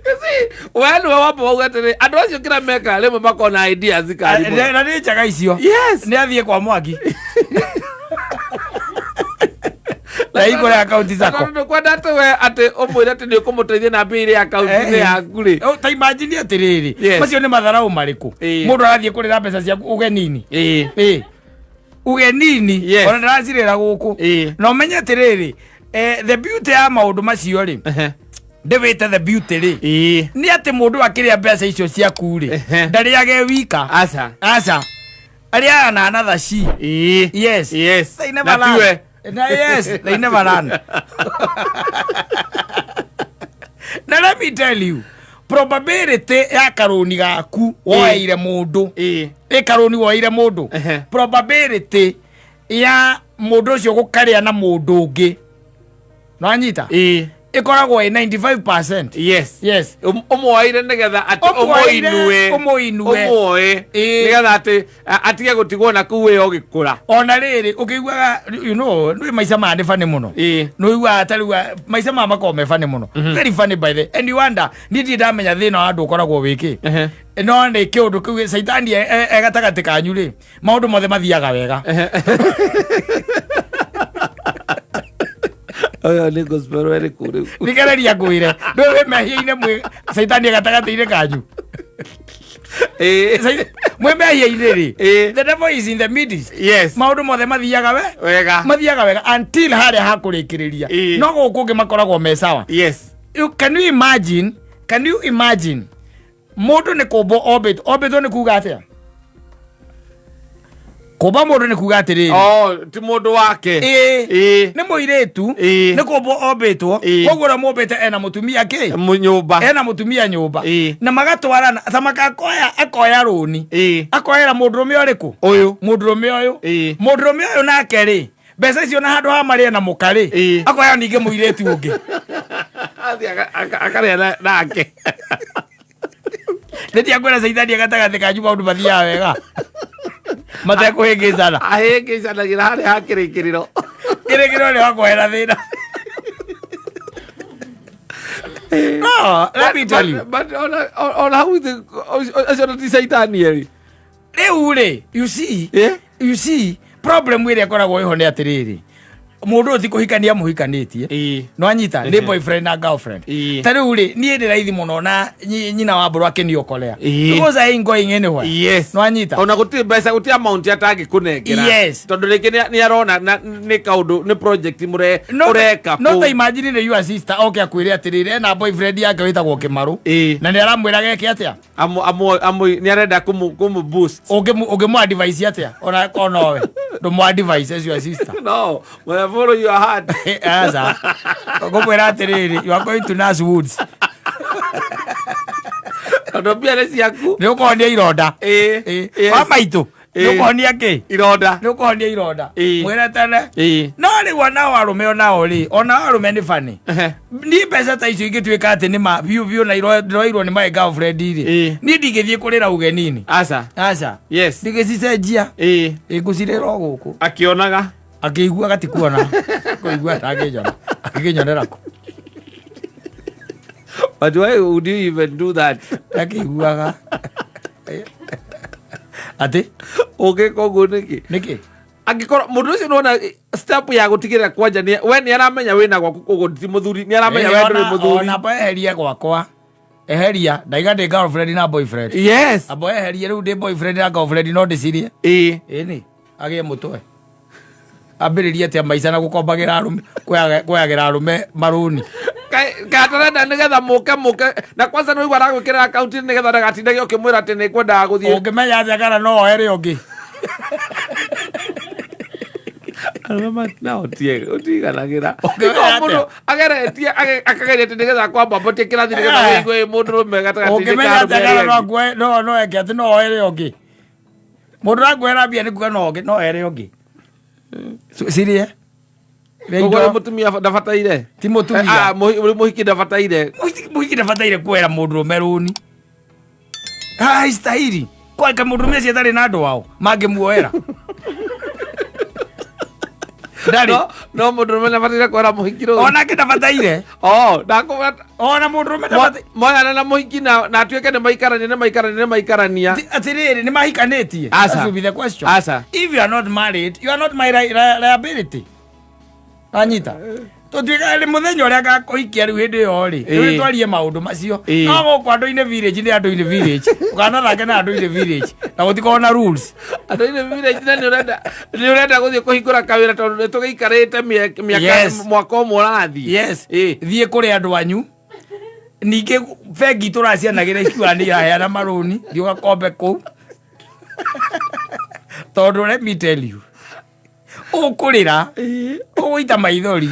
You see, we nĩwe wamba wauga atĩrĩ andũ acio kĩrĩa mekaga rĩmwe makona ideas karimũ. Na nĩ njega icio. Yes. Nĩ athiĩ kwa Mwangi. Na igũre akaunti zako. Tondũ ndũkwenda atĩ we atĩ ũmwĩre atĩ nĩ ũkũmũteithia na mbia iria akaunti-inĩ yaku rĩ. Oh, ta imagine atĩrĩrĩ, Yes. macio nĩ matharau marĩkũ? Mũndũ arathiĩ kũrĩra mbeca ciaku ũgeninĩ. Ũgeninĩ. Yes. Ona ndaracirĩra gũkũ. Na ũmenye atĩrĩrĩ, the beauty ya maũndũ macio rĩ, ndĩwĩte the beauty rĩ, nĩ atĩ mũndũ akĩrĩa mbeca icio ciaku rĩ, ndarĩage wika. Aca. Aca. Arĩaga na another she. Yes. Yes. They never Na learn. tiwe. Na yes, they never learn. Na let me tell you, probability ya karũni gaku woeire mũndũ. Ĩ karũni woeire mũndũ. Probability ya mũndũ ũcio gũkarĩa na mũndũ ũngĩ. Nĩwanyita? Ĩkoragwo ĩ 95%. Yes. Yes. Ũmwoeire nĩgetha atĩ Ũmwoeire, ũmũinue. ũmũinue. Ũmwoe. Nĩgetha atĩ atige gũtigwo na kũu ĩyo ũgĩkũra. Ona rĩrĩ ũkĩiguaga, you know, nĩ maica maya nĩ funny mũno. Nĩ ũiguaga ta rĩu maica maya makoragwo me funny mũno. Very funny by the and you wonder, niĩ ndirĩ ndamenya thĩna wa andũ ũkoragwo wĩ kĩ. No nĩ kĩũndũ kĩu caitani e gatagatĩ kanyu rĩ, maũndũ mothe mathiaga wega. Ũyũ nĩ gospel ĩrĩkũ rĩu? Nĩgereria ngwĩre, ndũĩ wĩ mehia-inĩ mwĩ caitani e gatagatĩ-inĩ kanyu. Mwĩ mehia-inĩ rĩ, the devil is in the midst. Yes. Maũndũ mothe mathiaga we wega, mathiaga wega until harĩa hakũrĩkĩrĩria. No gũkũ ũngĩ makoragwo me sawa. Yes. You, can you imagine? Can you imagine? Mũndũ nĩ kũmbwo ombĩtwo. Ombĩtwo nĩ kuga atĩa? Kũmba mũndũ nĩ kuga atĩrĩrĩ. Oh, ti mũndũ wake. Nĩ mũirĩtu. Nĩ kũmbwo ombĩtwo. Koguo ũrĩa mũmbĩte ena mũtumia kĩ? Nyũmba. Ena mũtumia nyũmba. Na magatwarana ta makakoya akoya rũni. Akoera mũndũrũme ũrĩkũ? Ũyũ. Mũndũrũme ũyũ. Mũndũrũme ũyũ nake rĩ, mbeca icio na handũ ha marĩe na mũka rĩ, akoya ningĩ mũirĩtu ũngĩ. Akarĩa nake. Nĩ kwĩra caitani gatagatĩ kanyu maũndũ mathiaga wega. Matekũhĩngĩcana. Ahĩngĩcanagĩra harĩa ha kĩrĩkĩrĩro. Kĩrĩkĩrĩro nĩ wakwehera thĩna. No, let me tell you. But ona hau acio ti caitani erĩ. Rĩu rĩ, you see, you see, problem ĩrĩa ĩkoragwo ĩho nĩ atĩrĩrĩ, mũndũ ũyũ ti kũhikania mũhikanĩtie. No anyita nĩ boyfriend na girlfriend. Ta rĩu rĩ, niĩ ndĩ raithi mũno na nyina wa mbũrũ akĩniokolea. Because I ain't going anywhere. Yes. No anyita. Ona gũtirĩ mbeca, gũtirĩ amount atangĩkũnengera. Yes. Tondũ rĩngĩ nĩ arona nĩ kaũndũ, nĩ project ũreka No kũu. ta imagine nĩ your sister oke akwĩre atĩrĩrĩ, ena boyfriend yake wĩtagwo Kĩmarũ. Na nĩ aramwĩra geke atĩa? Nĩ arenda kũmũ boost. Ũngĩmũ advise atĩa? Ona onowe. Ndũmũ advise as your sister. No, well, follow your heart. Aca. Ngũmwĩra atĩrĩrĩ, you are going to nurse woods. Tondũ mbia nĩ ciaku. Nĩ ũkũhonia ironda. Wa maitũ. Nĩ ũkũhonia kĩ? Ironda. Nĩ ũkũhonia ironda. Mwĩre tene. No rĩu onao arũme onao rĩ, onao arũme nĩ funny. Niĩ mbeca ta icio ingĩtuĩka atĩ nĩ ma biũ biũ na iroirwo nĩ my girlfriend rĩ, niĩ ndingĩthiĩ kũrĩra ũgeninĩ. Aca. Aca. Yes. Ndingĩcicenjia. Ngũcirĩra o gũkũ. Akĩonaga. Akĩiguaga ti kuona. Kũigua ndangĩnyona. Akĩnyonera kũ? But why would you even do that? Akĩiguaga. Atĩ? Ũngĩka ũguo nĩkĩ? Nĩkĩ? Angĩkorwo mũndũ ũcio nĩwona step ya gũtigĩrĩra kwanja we nĩ aramenya wĩna gwaku koguo ti mũthuri, nĩ aramenya we ndũrĩ mũthuri. Ona amba eherie gwakwa. Eheria, ndaiga ndĩ girlfriend na boyfriend. Yes. Amba eherie rĩu ndĩ boyfriend na girlfriend no ndĩcirie. Ĩni, agĩe mũtwe. Ambĩrĩrie atĩa maica na gũkombagĩra arũme, kuoyagĩra arũme marũni. Katarenda nĩgetha mũke na kwanza nĩ waigua aragwĩkĩrĩra akaunti nĩgetha ndagatindage ũkĩmwĩra atĩ nĩ kwendaga gũthiĩ. Ũngĩmenya atĩa kana no oere ũngĩ? Arũme nao ũtiganagĩra. Ũngĩmenya atĩa? Mũndũ ageretie akageria atĩ nĩgetha kwambambatia kĩrathi nĩgetha wĩigue wĩ mũndũrũme gatagatĩ-inĩ ka Ũngĩmenya arũme atĩa kana arĩa no angĩ. akuoe, no eke atĩ no oere ũngĩ. Mũndũ arakuoera mbia nĩ kuga no oere ũngĩ. Cirie. Koguo mutumia ndabataire ti mutumia muhiki ndabataire muhiki ndabataire kuoera mundurume runi haistahili kwaka mundurume acio atarĩ na andũ ao mangĩmuoera ndari no mundurume ndabataire kuoera muhiki runi onake ndabataire ona mundurume ndabataire moyana na muhiki na atuĩke nĩ maikarania nĩ maikarania nĩ maikarania atirĩrĩ nĩ mahikanĩtie. That will be the question. Asa. If you are not married, you are not my liability. Anyita tutuika nĩ mũthenya ũrĩa ngakũhikia rĩu hĩndĩ ĩyo rĩ rĩu twarie maũndũ macio no gũkũ andũ-inĩ village nĩ andũ-inĩ village ũkanathake na andũ-inĩ village na gũtikorwo na rules andũ-inĩ village na nĩ ũrenda gũthiĩ kũhingũra kawĩra tondũ nĩ tũgĩikarĩte mĩaka mwaka ũmwe ũrathiĩ. Yes, thiĩ kũrĩ andũ anyu ningĩ bengi tũracianagĩra ikiuga nĩ iraheana marũni thiĩ ũgakombe kũu tondũ let me tell you ukurira uguita maithori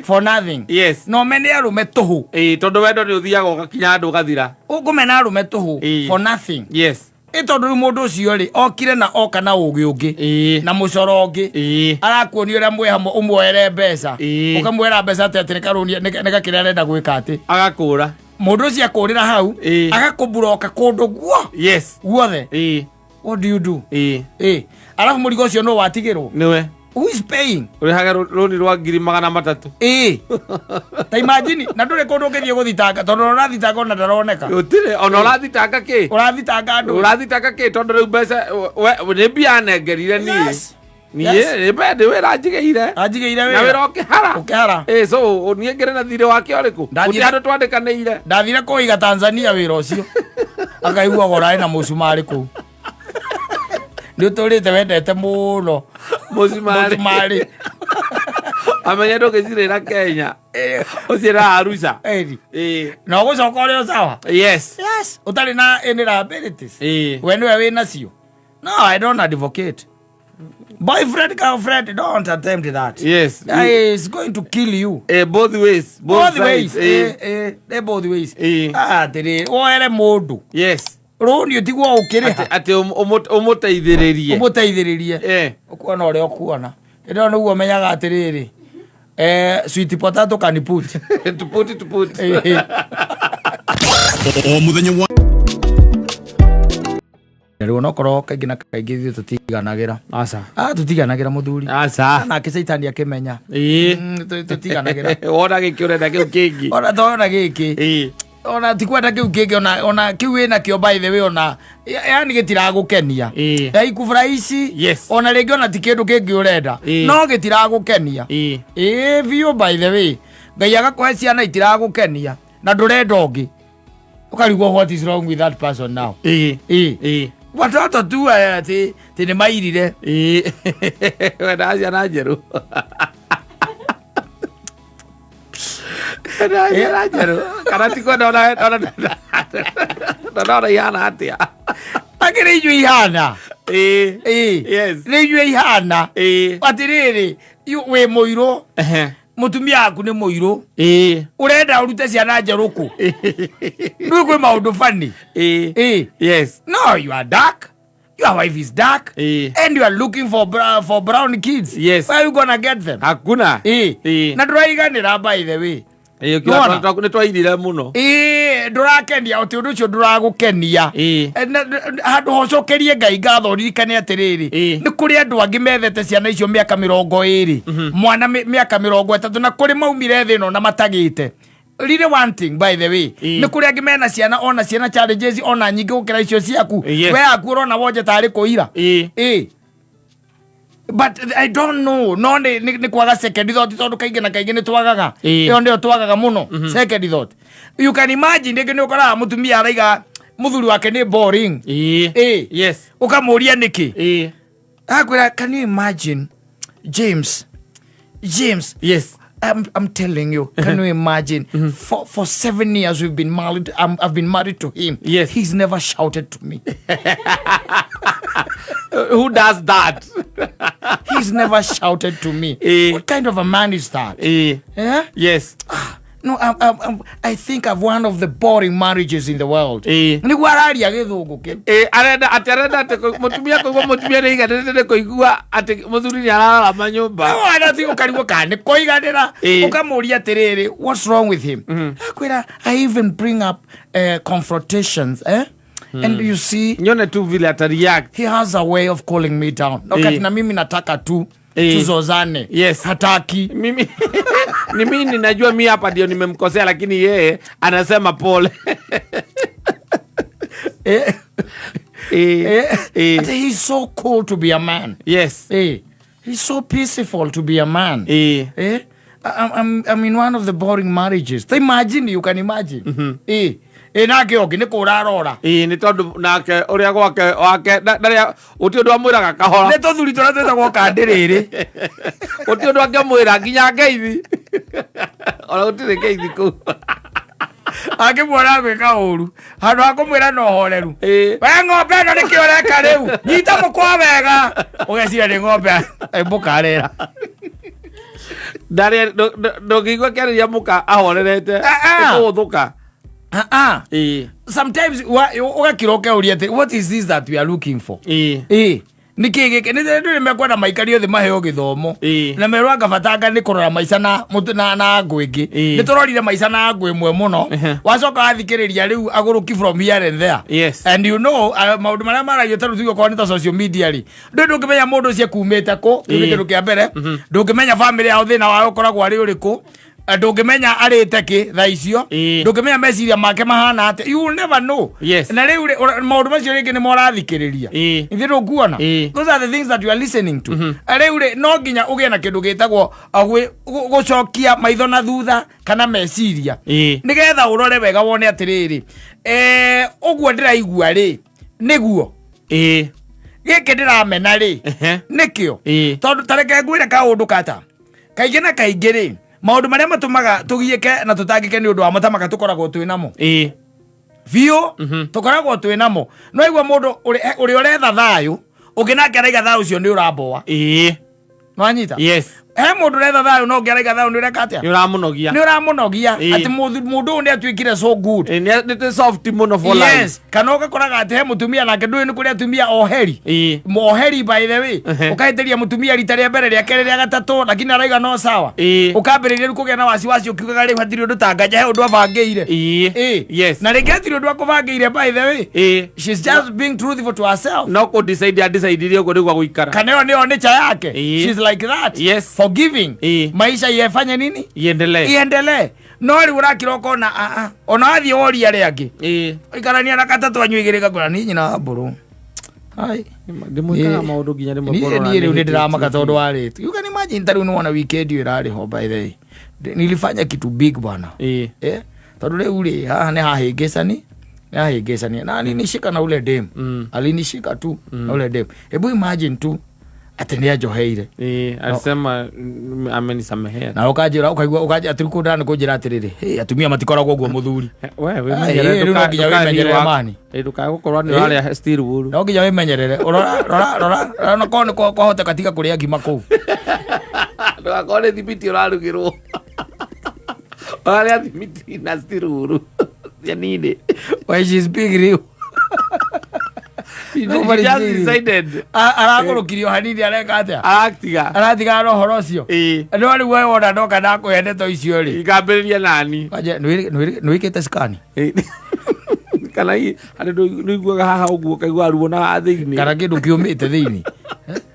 for nothing. Yes. No mene arume tuhu tondu wendo ni uthiaga ugakinya andu ugathira ukumena arume tuhu for nothing. Yes. Tondu riu mundu ucio ri okire na oka na ugi ungi na mucoro ungi arakuonia uria mwi hamwe umuoere mbeca ukamwera mbeca ati ati nikarunia nikakiria arenda gwika ati agakura mundu ucio akurira hau agakuburoka kundu guo. Yes. Guothe. What do you do? Alafu murigo ucio no watigirwo niwe. Who is paying? Urihaga runi rwa 300,000. Ta imagine na ndure kundu ngithie guthitanga tondu urathitanga ona ndaroneka. Gutire ona urathitanga ki? Urathitanga andu. Urathitanga ki tondu riu mbeca ni mbia nengerire ni. Ni ni bende wira njigeire. Anjigeire wira. Na wira ukihara. Ukihara. So ni ngire na thire wake uriku? Guti andu twandikaniire. Ndathire kuiga Tanzania wira ucio. Akaigua gorae na mucumari kuu. Nĩ ũtũrĩte wendete mũno mũcumari amenye ndũngĩcirĩra Kenya ũcirĩra Arusha na ũgũcoka ũrĩ o sawa. Yes. Yes. Ũtarĩ na any liabilities. We nĩwe wĩ nacio. No, I don't advocate. Boyfriend, girlfriend, don't attempt that. Yes. It's going to kill you. Both ways. Both ways. Both ways. Atĩrĩ woere mũndũ. Yes. Runi utiguo ukiriha ati umuteithiririe umuteithiririe ukuona uria ukuona ndo niguo menyaga atiriri sweet potato can put to put to put o muthenya wa riu nokorwo kaingi na kaingi ithuĩ tũtiganagĩra. Aca. Tũtiganagĩra mũthuri. Aca. Nake caitani akĩmenya. Tũtiganagĩra. Wona gĩkĩ ũrenda kĩu kĩngĩ. Ona tona gĩkĩ. Ona ti kwenda kiu kingi ona kiu wina kio by the way ona yani gitiragukenia haikufurahishi. Yes. Ona ringi ona ti kindu kingi urenda no gitiragukenia biũ by the way Ngai agakũhe ciana itiragukenia na ndurenda ungi ukarigwo what is wrong with that person now. Watoto tu ati ni mairire wenda ciana njeru. Ciana njeru kana ti kwenda ona ona ihana atia akĩrĩ inyuĩ ihana. Yes. Nĩ inyuĩ ihana atirĩrĩ wĩ mũirũ mũtumia waku nĩ mũirũ ũrenda ũrute ciana njerũ kũ rĩu kwĩ maũndũ funny. Yes. No, you are dark. Your wife is dark. And you are looking for brown kids. Yes. Where are you gonna get them? Hakuna. Na ndũraiganĩra by the way. Nĩ twairire mũno. Ndũrakenia ũtĩ ũndũ ũcio ndũragũkenia. Handũ hocokerie Ngai ngatho ũririkane atĩrĩrĩ nĩ kũrĩ andũ angĩ methete ciana icio mĩaka 20 mwana mĩaka 30 na kũrĩ maumire thĩ ĩno na matagĩte. Really one thing by the way nĩ kũrĩ angĩ mena ciana ona ciana challenges ona nyingĩ gũkĩra icio ciaku. We yaku ũrona wonje tarĩ kũira. But I don't know. No ni kwaga second thought tondu kaingi na kaingi ni twagaga. Iyo ndio twagaga muno second thought. You can imagine ndingi ni ukoraga mutumia araiga muthuri wake ni boring. Yes. Ukamuria niki. Akwira can you imagine James? James. Yes. I'm telling you, can you imagine? For 7 years we've been married. I've been married to him. Yes. He's never shouted to me. Who does that? He's never shouted to me. What kind of a man is that? Yes. No, I think I've one of the boring marriages in the world. Nĩguo araria gĩthũngũ kĩu. Ĩ, arenda atĩ arenda atĩ mũtumia kũigua mũtumia nĩ aiganĩrĩte nĩ kũigua atĩ mũthuri nĩ arararama nyũmba. Wana ti ũkarigwo kana nĩ kũiganĩra. Ũkamũria atĩrĩrĩ, what's wrong with him? Akwĩra, I even bring up confrontations, eh? And you see, nyone tu vile ata react. He has a way of calling me down. Wakati na mimi nataka tu tuzozane. Hataki. Mimi ni mimi ninajua mimi hapa ndio nimemkosea, lakini yeye anasema pole. But he's so cool to be a man. He's so peaceful to be a man. I'm in one of the boring marriages. Imagine, you can imagine. Nake oke nĩ kũrarora. Nĩ tondũ nake ũrĩa gwake wake ndarĩa gũtirĩ ũndũ amwĩraga kahora. Nĩ tũthuri tũrĩa twĩtagwo kandĩrĩrĩ. Gũtirĩ ũndũ angĩmwĩra nginya ngeithi. Ona gũtirĩ ngeithi kũu. Angĩmuona agwĩka ũru, handũ ha kũmwĩra na ũhoreru. We ng'ombe ĩno nĩkĩ ũreka rĩu? Nyita mũkwa wega. Ũgeciria nĩ ng'ombe mũkarera. Ndarĩa, ndũngĩigua kĩarĩria mũka ahorerete, ĩkũgũthũka. Sometimes ũgakira ũkeuria atĩ, what is this that we are looking for? Nĩkĩ gĩkĩ? Nĩ ndũrĩ mekwenda maikario thĩ maheo gĩthomo. Na merwo anga batanga nĩ kũrora maica na mũtu, na ngũ ĩngĩ. Nĩ tũrorire maica na ngũ ĩmwe mũno. Wacoka wathikĩrĩria rĩu agũrũki from here and there. And you know, maũndũ marĩa maragio ta rĩu tuge okorwo nĩ ta social media rĩ. Ndũĩ ndũngĩmenya mũndũ ũcio ekumĩte kũ, kĩu nĩ kĩndũ kĩa mbere. Ndũngĩmenya family yao thĩna wao ũkoragwo arĩ ũrĩkũ. Ndũngĩmenya arĩte kĩ thaa icio. Ndũngĩmenya meciria make mahana atĩa. You will never know. Na rĩu rĩ, maũndũ macio rĩngĩ nĩmo ũrathikĩrĩria. Ithuĩ ndũkuona? Those are the things that you are listening to. Rĩu rĩ, no nginya ũgĩe na kĩndũ gĩtagwo, gũcokia maitho na thutha kana meciria. Nĩgetha ũrore wega wone atĩrĩrĩ, ũguo ndĩraigua rĩ, nĩguo. Gĩkĩ ndĩramena rĩ, nĩkĩo. Tondũ ta reke ngwĩre kaũndũ kata. Kaingĩ na kaingĩ rĩ, maũndũ marĩa matũmaga tũgiĩke na tũtangĩke nĩ ũndũ wa matamaka tũkoragwo twĩ namo. Biũ, tũkoragwo twĩ namo. No igua mũndũ ũrĩa ũretha thayũ, ũngĩ nake araiga thayũ ũcio nĩ ũramboa. Nwanyita? He mũndũ ũretha thayũ no ũngĩ araiga thayũ nĩ ũreka atĩa? Nĩ ũramũnogia. Nĩ ũramũnogia. Atĩ mũndũ ũyũ nĩ atuĩkire so good. Nĩ tĩ soft mũno for life. Yes. Kana ũgakoraga atĩ he mũtumia nake ndũĩ nĩ kũrĩ atumia oheri. Oheri by the way. Ũkahĩtĩria mũtumia rita rĩa mbere, rĩa kerĩ, rĩa gatatũ, lakini araiga no sawa. Ũkambĩrĩria rĩu kũgĩa na wasiwasi ũkiugaga rĩu hatirĩ ũndũ ta Nganja he ũndũ abangĩire. Na rĩngĩ hatirĩ ũndũ akũbangĩire by the way. She's just being truthful to herself. No kũ decide a decide ũguo nĩguo gũikara. Kana ĩyo nĩyo nature yake. She's like that. Forgiving. Maisha yefanye nini? Iendelee. Iendelee. No rĩu ũrakira ũkona, ona wathiĩ woria arĩa angĩ. Ũikarania na gatatũ anyu igĩrĩ gakũra, niĩ nyina wa mbũrũ. Ai. Ndĩmwĩkaga maũndũ nginya rĩmwe Niĩ ngorora niĩ rĩu nĩ nĩ ndĩramaka hĩtĩtie. tondũ wa rĩtu. You can imagine ta rĩu nĩwona weekend ĩyo ĩrarĩ ho by the way. Nilifanya kitu big bwana. Tondũ rĩu rĩ, haha nĩ hahĩngĩcani. Nĩ hahĩngĩcani. Na alinishika na ule dem. Alinishika tu na ule dem. Hebu imagine tu atĩ nĩ anjoheire. Alisema, amenisamehea. Na ũkanjĩra, ũkaigua, ũkanjĩra, atĩ rĩu kũndana nĩ kũnjĩra atĩrĩrĩ, hey, atumia matikoragwo ũguo mũthuri. We, Ai, wĩmenyerere, rĩu no nginya wĩmenyerere mani. Ndũkae gũkorwo nĩ ũrarĩa steel wool. No nginya wĩmenyerere. Rora, rora, rora, rora, no korwo nĩ kwahoteka tiga kũrĩa ngima kũu. Ndũgakorwo nĩ thimiti ũrarugĩrwo. Ũrarĩa thimiti na steel wool. Cia nini. Why she's big rĩu? She Nobody just sees. decided. Aragũrũkirio hanini areka atĩa? Aratiga. Aratigana na ũhoro ũcio. No rĩu we wona ndoka ndakũhe ndeto icio rĩ. Ikambĩrĩria nani? Kwanja, nĩwĩkĩte scan? Kana harĩ nĩũiguaga haha ũguo ũkaigua ruo na haha thĩinĩ. Kana kĩndũ kĩũmĩte thĩinĩ.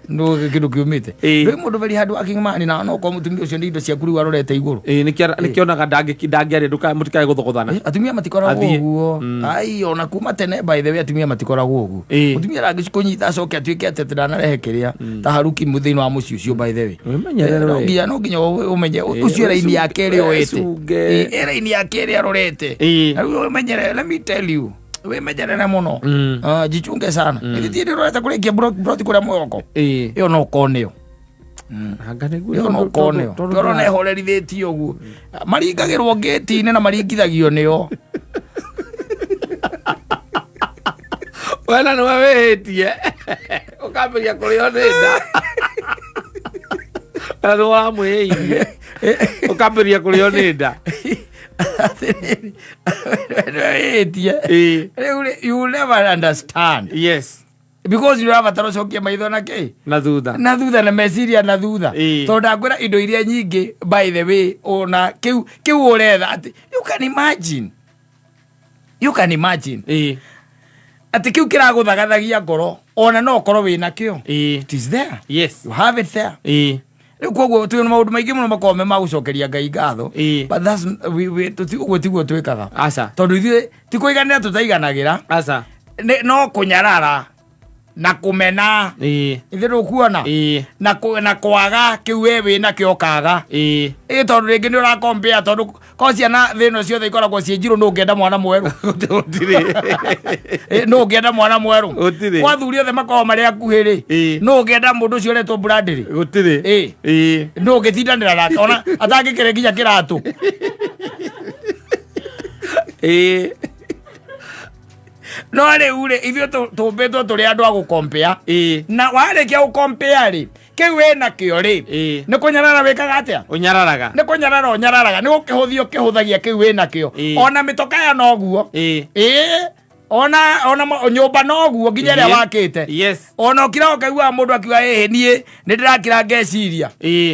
Nĩ kĩndũ kĩũmĩte. Ndũĩ mũndũ very hard working man na no korwo mũtumia ũcio nĩ indo ciaku rĩu arorete igũrũ. Nĩkĩonaga ndangĩaria, mũtikae gũthogothana. Atumia matikoragwo Athiĩ. ũguo. Ai, ona kuma tene by the way atumia matikoragwo ũguo. Mũtumia ndangĩkũnyita acoke atuĩke atĩ ndanarehe kĩrĩa ta haruki thĩinĩ wa mũciĩ ũcio by the way. Wĩmenyerere we. No nginya ũmenye, ũcio raini yake ĩrĩa oete. Wĩcunge. Raini yake ĩrĩa arorete. Na rĩu ũmenyerere, let me tell you. Wĩmenyerere mũno. Jichunge sana. Ĩthi ti ndĩrorete kũrĩkia broti kũrĩa mwĩhoko. Ĩyo no ũkorwo nĩyo. Anga nĩguo Ĩyo no ũkorwo nĩyo. tondũ Tondũ ona ĩhorerithĩtio ũguo. Maringagĩrwo ngĩti-inĩ na maringithagio nĩo. Wena nĩwe wĩhĩtie. Ũkambĩrĩria kũrĩo nĩ nda. Wena nĩwe wamwĩhĩirie. Ũkambĩrĩria kũrĩo nĩ nda. Atĩrĩrĩ, wĩtie. Ĩĩ. Rĩu rĩ, you will never understand Yes. Because nĩ ũrabatara ũcokie maitho na kĩ? Na thutha. Na thutha, na meciria na thutha. Ĩĩ. Tondũ ndakwĩra indo iria nyingĩ, by the way, ona kĩu kĩu ũretha atĩ you can imagine, you can imagine atĩ kĩu kĩragũthagathagia ngoro, ona no ũkorwo wĩna kĩo. It is there. You have it there. Rĩu koguo twĩ na maũndũ maingĩ mũno makoragwo me ma gũcokeria Ngai ngatho. But that's ũguo tiguo twĩkaga. Aca. Tondũ ithuĩ ti kũiganĩra tũtaiganagĩra. Aca. No kũnyarara na kũmena. Ithuĩ ndũkuona na kwaga kĩu we wĩ nakĩo ũkaga. Ĩ tondũ rĩngĩ nĩ ũrakompea, tondũ ko ciana thĩ ĩno ciothe ikoragwo ciĩ njirũ, nũ ũngĩenda mwana mwerũ? Gũtirĩ. Ĩ, nũ ũngĩenda mwana mwerũ? Gũtirĩ. Kwa athuri othe makoragwo marĩ akuhĩ rĩ, nũ ũngĩenda mũndũ ũcio ũretwo Bradley? Gũtirĩ. Nũ ũngĩtindanĩra nake ona atangĩkĩre nginya kĩratũ? No rĩu rĩ, ithuĩ tũmbĩtwo tũrĩ andũ a gũkompea. Na warĩkia gũkompea rĩ, kĩu wĩ nakĩo rĩ, nĩ kũnyarara wĩkaga atĩa? Ũnyararaga. Nĩ kũnyarara ũnyararaga, nĩ gũkĩhũthia ũkĩhũthagia kĩu wĩ nakĩo. Ona mĩtokaya noguo. Ĩĩ, ona nyũmba noguo, nginya ĩrĩa wakĩte. Ona ũkira ũkaiguaga mũndũ akiuga, ĩhĩ, niĩ nĩ ndĩrakira ngeciria.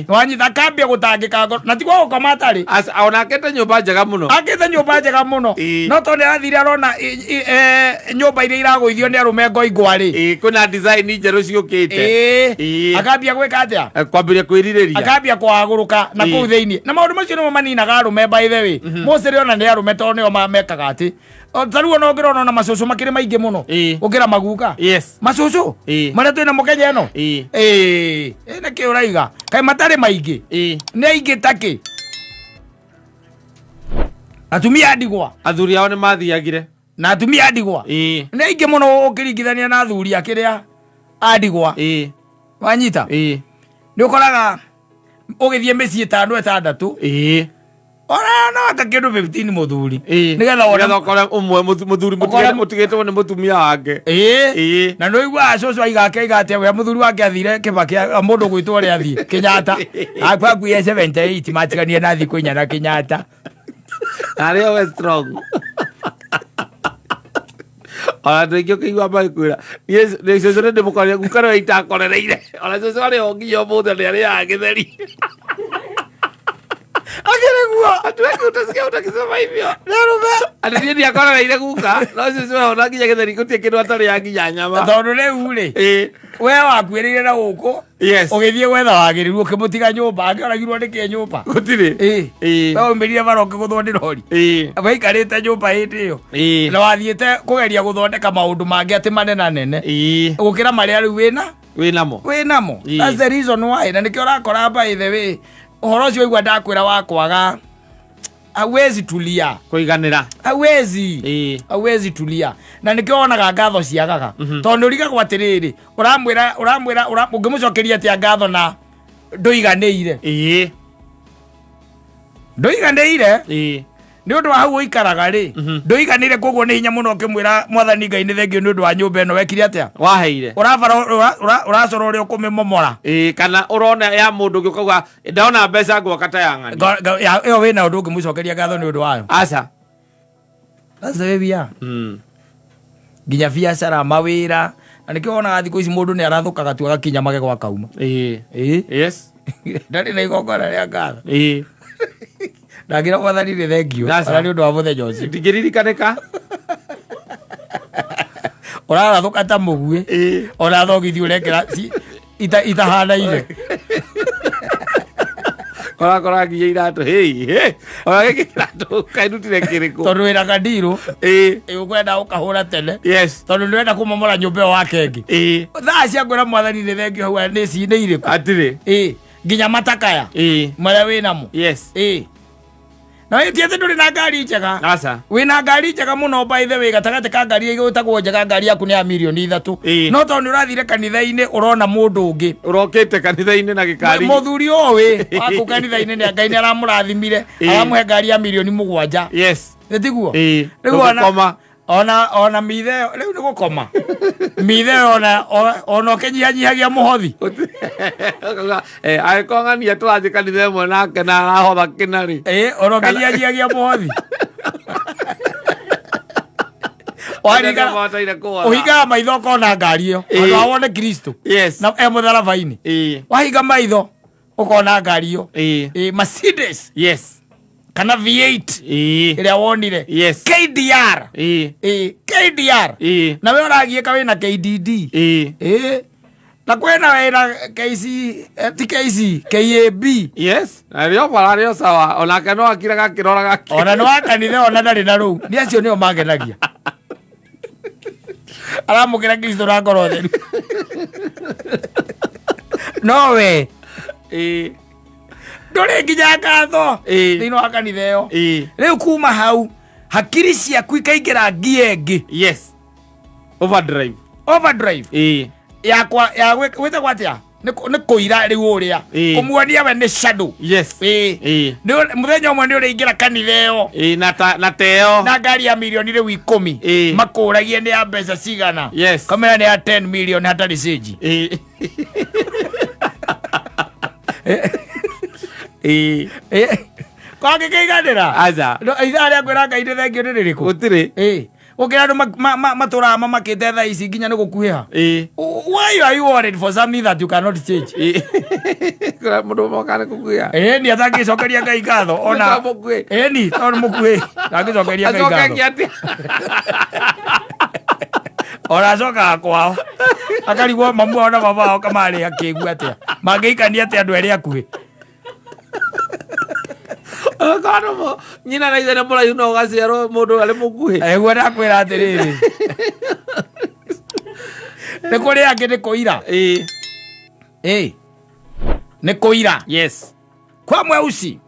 Wanyita, akambia gũtangĩka ngoro na tigwa gũkoma atarĩ. Aca, ona akĩte nyũmba njega mũno. Akĩte nyũmba njega mũno. No tondũ nĩ arathire arona nyũmba iria iragũithio nĩ arũme ngoingwa rĩ, Kwĩna design njerũ ciũkĩte. Akambia gwĩka atĩa? Kwambĩrĩria kwĩrirĩria. Akambia kwagũrũka na kũu thĩinĩ, na maũndũ macio nĩmo maninaga arũme, by the way. Mostly ona nĩ arũme, tondũ nĩo mekaga atĩ ta rĩu ona ũngĩrona ona macũcũ makĩrĩ maingĩ mũno gũkĩra maguka. Macũcũ marĩa twĩna namo Kenya ĩno. Ĩĩ, nĩkĩ ũraiga kaĩ matarĩ maingĩ? Nĩ aingĩ takĩ atumia a ndigwa. Athuri ao nĩ mathiagire. Na atumia a ndigwa nĩ aingĩ mũno ũkĩringithania na athuri akĩrĩa a ndigwa. Wanyita? Nĩ ũkoraga ũgĩthiĩ mĩciĩ ĩtano ĩtandatũ, ona no aka kĩndũ 15 mũthuri, nĩgetha wone. Nĩgetha ũkore ũmwe mũthuri mũtigĩtwo nĩ mũtumia wake. Na nĩ ũiguaga cũcũ aigake aiga atĩa, we mũthuri wake athire Kĩbakĩ, mũndũ gwĩtwo ũrĩa athiĩ Kenyatta, akuakuire 78, matiganie na thikũ 4 na Kenyatta. Arĩa we strong ona andũ aingĩ ũkĩigua magĩkwĩra, niĩ nĩ cũcũ nĩ ndĩmũkorire, guka nĩwe itakorereire, ona cũcũ arĩ o nginya ũmũthĩ nĩ arĩaga gĩtheri. Akĩrĩ guo. Watu wengi utasikia utakisema hivyo. Nĩ arũme. Atĩ niĩ ndiakorereire guka, no cũcũ ona nginya gĩtheri gũtirĩ kĩndũ atarĩaga, nginya nyama. Tondũ rĩu rĩ, we wakuĩrĩire na gũkũ, ũgĩthiĩ gwetha wagĩrĩru, ũkĩmũtiga nyũmba, angĩoragirwo nĩkĩ nyũmba? Gũtirĩ. We waumĩrire bara ũkĩgũthwo nĩ rori. Waikarĩte nyũmba hĩndĩ ĩyo na wathiĩte kũgeria gũthondeka maũndũ mangĩ atĩ manenanene gũkĩra marĩa rĩu wĩna Wĩ namo. Wĩ namo. That's the reason why, na nĩkĩo ũrakora, by the way, ũhoro ũcio waigua ndakwĩra wa kwaga, hauwezi tulia. Kũiganĩra. Hauwezi. Hauwezi tulia, na nĩkĩo wonaga ngatho ciagaga, tondũ nĩ ũrigagwo atĩrĩrĩ, ũramwĩra ũramwĩra ũngĩmũcokeria atĩa ngatho na ndũiganĩire? Ndũiganĩire. Nĩ ũndũ wa hau ũikaraga rĩ, ndũiganĩire, koguo nĩ hinya mũno ũkĩmwĩra Mwathani Ngai nĩ thengio nĩ ũndũ wa nyũmba ĩno wekire atĩa. Waheire. Ũrabara ũracora ũrĩa ũkũmĩmomora. Ĩĩ, kana ũrona ya mũndũ ũngĩ ũkauga ndona mbeca ngwaka ta ya ng'ani. Ĩyo wĩna ũndũ ũngĩmũcokeria ngatho nĩ ũndũ wayo? Aca. That's the way we are. Nginya biacara, mawĩra, na nĩkĩo wonaga thikũ ici mũndũ nĩ arathũkaga tu agakinya magego akauma. Ĩĩ. Ndarĩ na igongona rĩa ngatho. Ndangĩra Mwathani nĩ thengio. Aca. Ona nĩ ũndũ wa mũthenya ũcio. Ndingĩririkanĩka. Ũrarathũka ta mũguĩ. Ona thogithi ũrekĩra itahanaine. Ũrakora nginya iratũ, hei he, ona gĩkĩ kĩratũ kainutire kĩrĩkũ? Tondũ wĩna kandirũ. Ũkwenda ũkahũra tene. Tondũ nĩũrenda kũmomora nyũmba ĩyo wake ĩngĩ. Thaa cia kwĩra Mwathani nĩ thengio hau nĩ irĩkũ? Atirĩ. Nginya matakaya marĩa wĩ namo. Na wĩ ti atĩ ndũrĩ na ngari njega. Aca. Wĩna ngari njega mũno, by the way, gatagatĩ ka ngari iria gwĩtagwo njega, ngari yaku nĩ ya mirioni 3. No tondũ nĩ ũrathire kanitha-inĩ, ũrona mũndũ ũngĩ Ũrokĩte kanitha-inĩ na gĩkari. Mũthuri ũĩ waku kanitha-inĩ nĩ Ngai nĩ aramũrathimire, aramũhe ngari ya mirioni 7. Nĩ tiguo? Ĩĩ. Rĩu ona Ndũngĩkoma. Ona mithe rĩu nĩ gũkoma. Mithe ona ũkĩnyihanyihagia mũhothi. Angĩkorwo ng'ania tũrathiĩ kanitha ĩmwe nake na arahotha kĩnarĩ. Ona ũkĩnyihanyihagia mũhothi. Waringa ũhingaga maitho ũkona ngari ĩyo. Handũ ha wone Kristo. Yes. Na e mũtharaba-inĩ. Wahinga maitho ũkona ngari ĩyo. Mercedes. Yes. Kana V8. Ĩrĩa wonire. Yes. KDR. KDR. Na we ũragiĩka wĩna KDD. Na kwĩna wĩna KC, ti KC, KAB. Yes. Na rĩo bara rĩo sawa. Onake no akiraga akĩroraga. Ona nĩ wa kanitha ona ndarĩ na rũu. Nĩ acio nĩo mangenagia. Aramũkĩra Kristo na ngoro theru. No we. Ndũrĩ nginya ngatho thĩinĩ wa kanitha ĩyo. Rĩu kuma hau hakiri ciaku ikaingĩra ngia ĩngĩ. Yes. Overdrive. Overdrive. Yakwa ya gwĩtagwo atĩa? Nĩ kũira rĩu ũrĩa. Kũmuonia we nĩ shadow. Yes. Mũthenya ũmwe nĩ ũrĩingĩra kanitha ĩyo. Na teo. Na ngari ya mirioni rĩu 10. Makũragie nĩ ya mbeca cigana. Yes. Kamera nĩ ya 10 million hatarĩ cĩnji. Kwangĩkĩiganĩra? Aca. Ithaa rĩa kwĩra Ngai nĩ thengio nĩ rĩrĩkũ? Gũtirĩ. Gũkĩra andũ matũraga mamakĩte thaa ici nginya nĩ gũkuhĩha. Why are you worried for something that you cannot change? Kũrĩa mũndũ moka nĩ gũkuhĩha. Ni atangĩcokeria Ngai ngatho ona. Mũkuhĩ. Ni tondũ mũkuhĩ. Ndangĩcokeria Ngai ngatho. Acokeria atĩa? Ona acokaga kwao. Akarigwo mamu wao na baba wao kamarĩ akĩigua atĩa. Mangĩikania atĩa andũ erĩ akuhĩ. Kono nyina na ithe nĩ mũraihu no ũgaciarwo mũndũ arĩ mũkuhĩ. Eguo ndakwĩra atĩrĩrĩ. Nĩ kũrĩ angĩ nĩ kũira. Nĩ kũira. Yes. Kwa mweusi.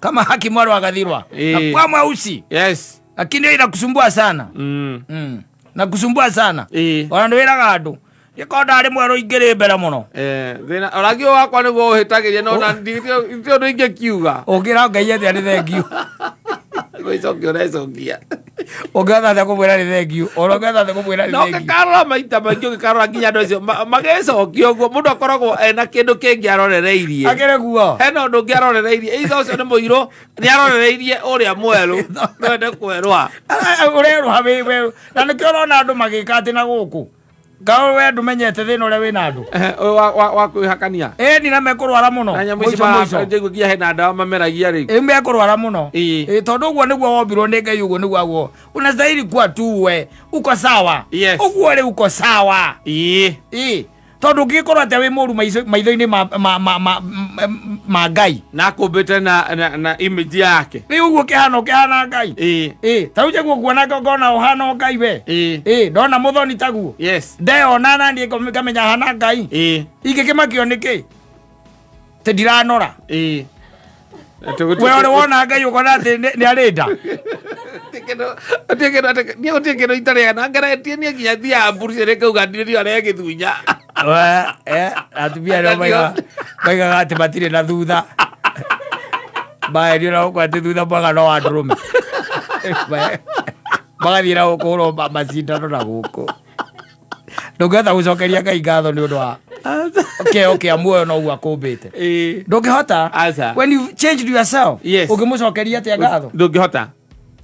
Kama haki mwaro agathirwa. Na kwa mweusi. Yes. Lakini hiyo inakusumbua sana. Na kusumbua sana. Ona ndwĩraga andũ. Gĩko ndarĩ mwerũ ingĩrĩ mbere mũno. Thĩna ũrangi ũyũ wakwa nĩguo ũhĩtagĩria no na ti ũndũ ingĩkiuga. Ũngĩra Ngai atĩa nĩ thengiũ. Gwĩcokia ũrecokia. Ũngĩhota atĩa kũmwĩra nĩ thengiũ? Ona ũngĩhota atĩa kũmwĩra nĩ No thengiũ? ũngĩkarora maita maingĩ ũngĩkarora nginya andũ acio magĩcokia ũguo mũndũ akoragwo ena kĩndũ kĩngĩ arorereirie. Akĩrĩ guo. Hena ũndũ ũngĩ arorereirie. Either ũcio nĩ mũirũ nĩ arorereirie ũrĩa mwerũ no ende kwerũha. Ũrerũha wĩ werũ. Na nĩkĩo ũrona andũ magĩka atĩ na gũkũ. Ngao we ndũmenyete thĩna ũrĩa wĩna andũ. Wa kwĩhakania. Ni na mekũrwara mũno. Na nyamũ ici njĩgua nginya hena ndawa mameragia rĩu. Mekũrwara mũno. Tondũ ũguo nĩguo wombirwo nĩ Ngai ũguo nĩguo aguo. Unastahili kuwa tu we. Uko sawa. Ũguo rĩ uko sawa. Tondũ ũngĩgĩkorwo atĩa wĩ mũru maitho-inĩ ma Ngai. Na akũmbĩte na image yake. Rĩu ũguo ũkĩhana ũkĩhana Ngai. Ta rĩu njagua nguona ngona ũhana o Ngai we. Ndona mũthoni taguo. Yes. Ndeyona na niĩ ngamenya hana Ngai. Ingĩkĩmakio nĩkĩ? Tĩ ndiranora. We ũrĩ wona Ngai ũkona atĩ nĩ arĩ nda. Niĩ gũtirĩ kĩndũ itarĩaga na ngeretie niĩ nginya thiaga mburucĩrĩ ngauga ndirĩ arĩa gĩthunya. Atumia arĩa maigaga atĩ matirĩ na thutha. Maendio na gũkũ atĩ thutha mwega no wa ndũrũme. Magathiĩ na gũkũ ũrwo macindano na gũkũ. Ndũngĩhota gũcokeria Ngai ngatho nĩ ũndũ wa kĩheo kĩa muoyo no ũguo akũmbĩte. Ndũngĩhota. When you changed yourself, ũngĩmũcokeria atĩa ngatho? Ndũngĩhota.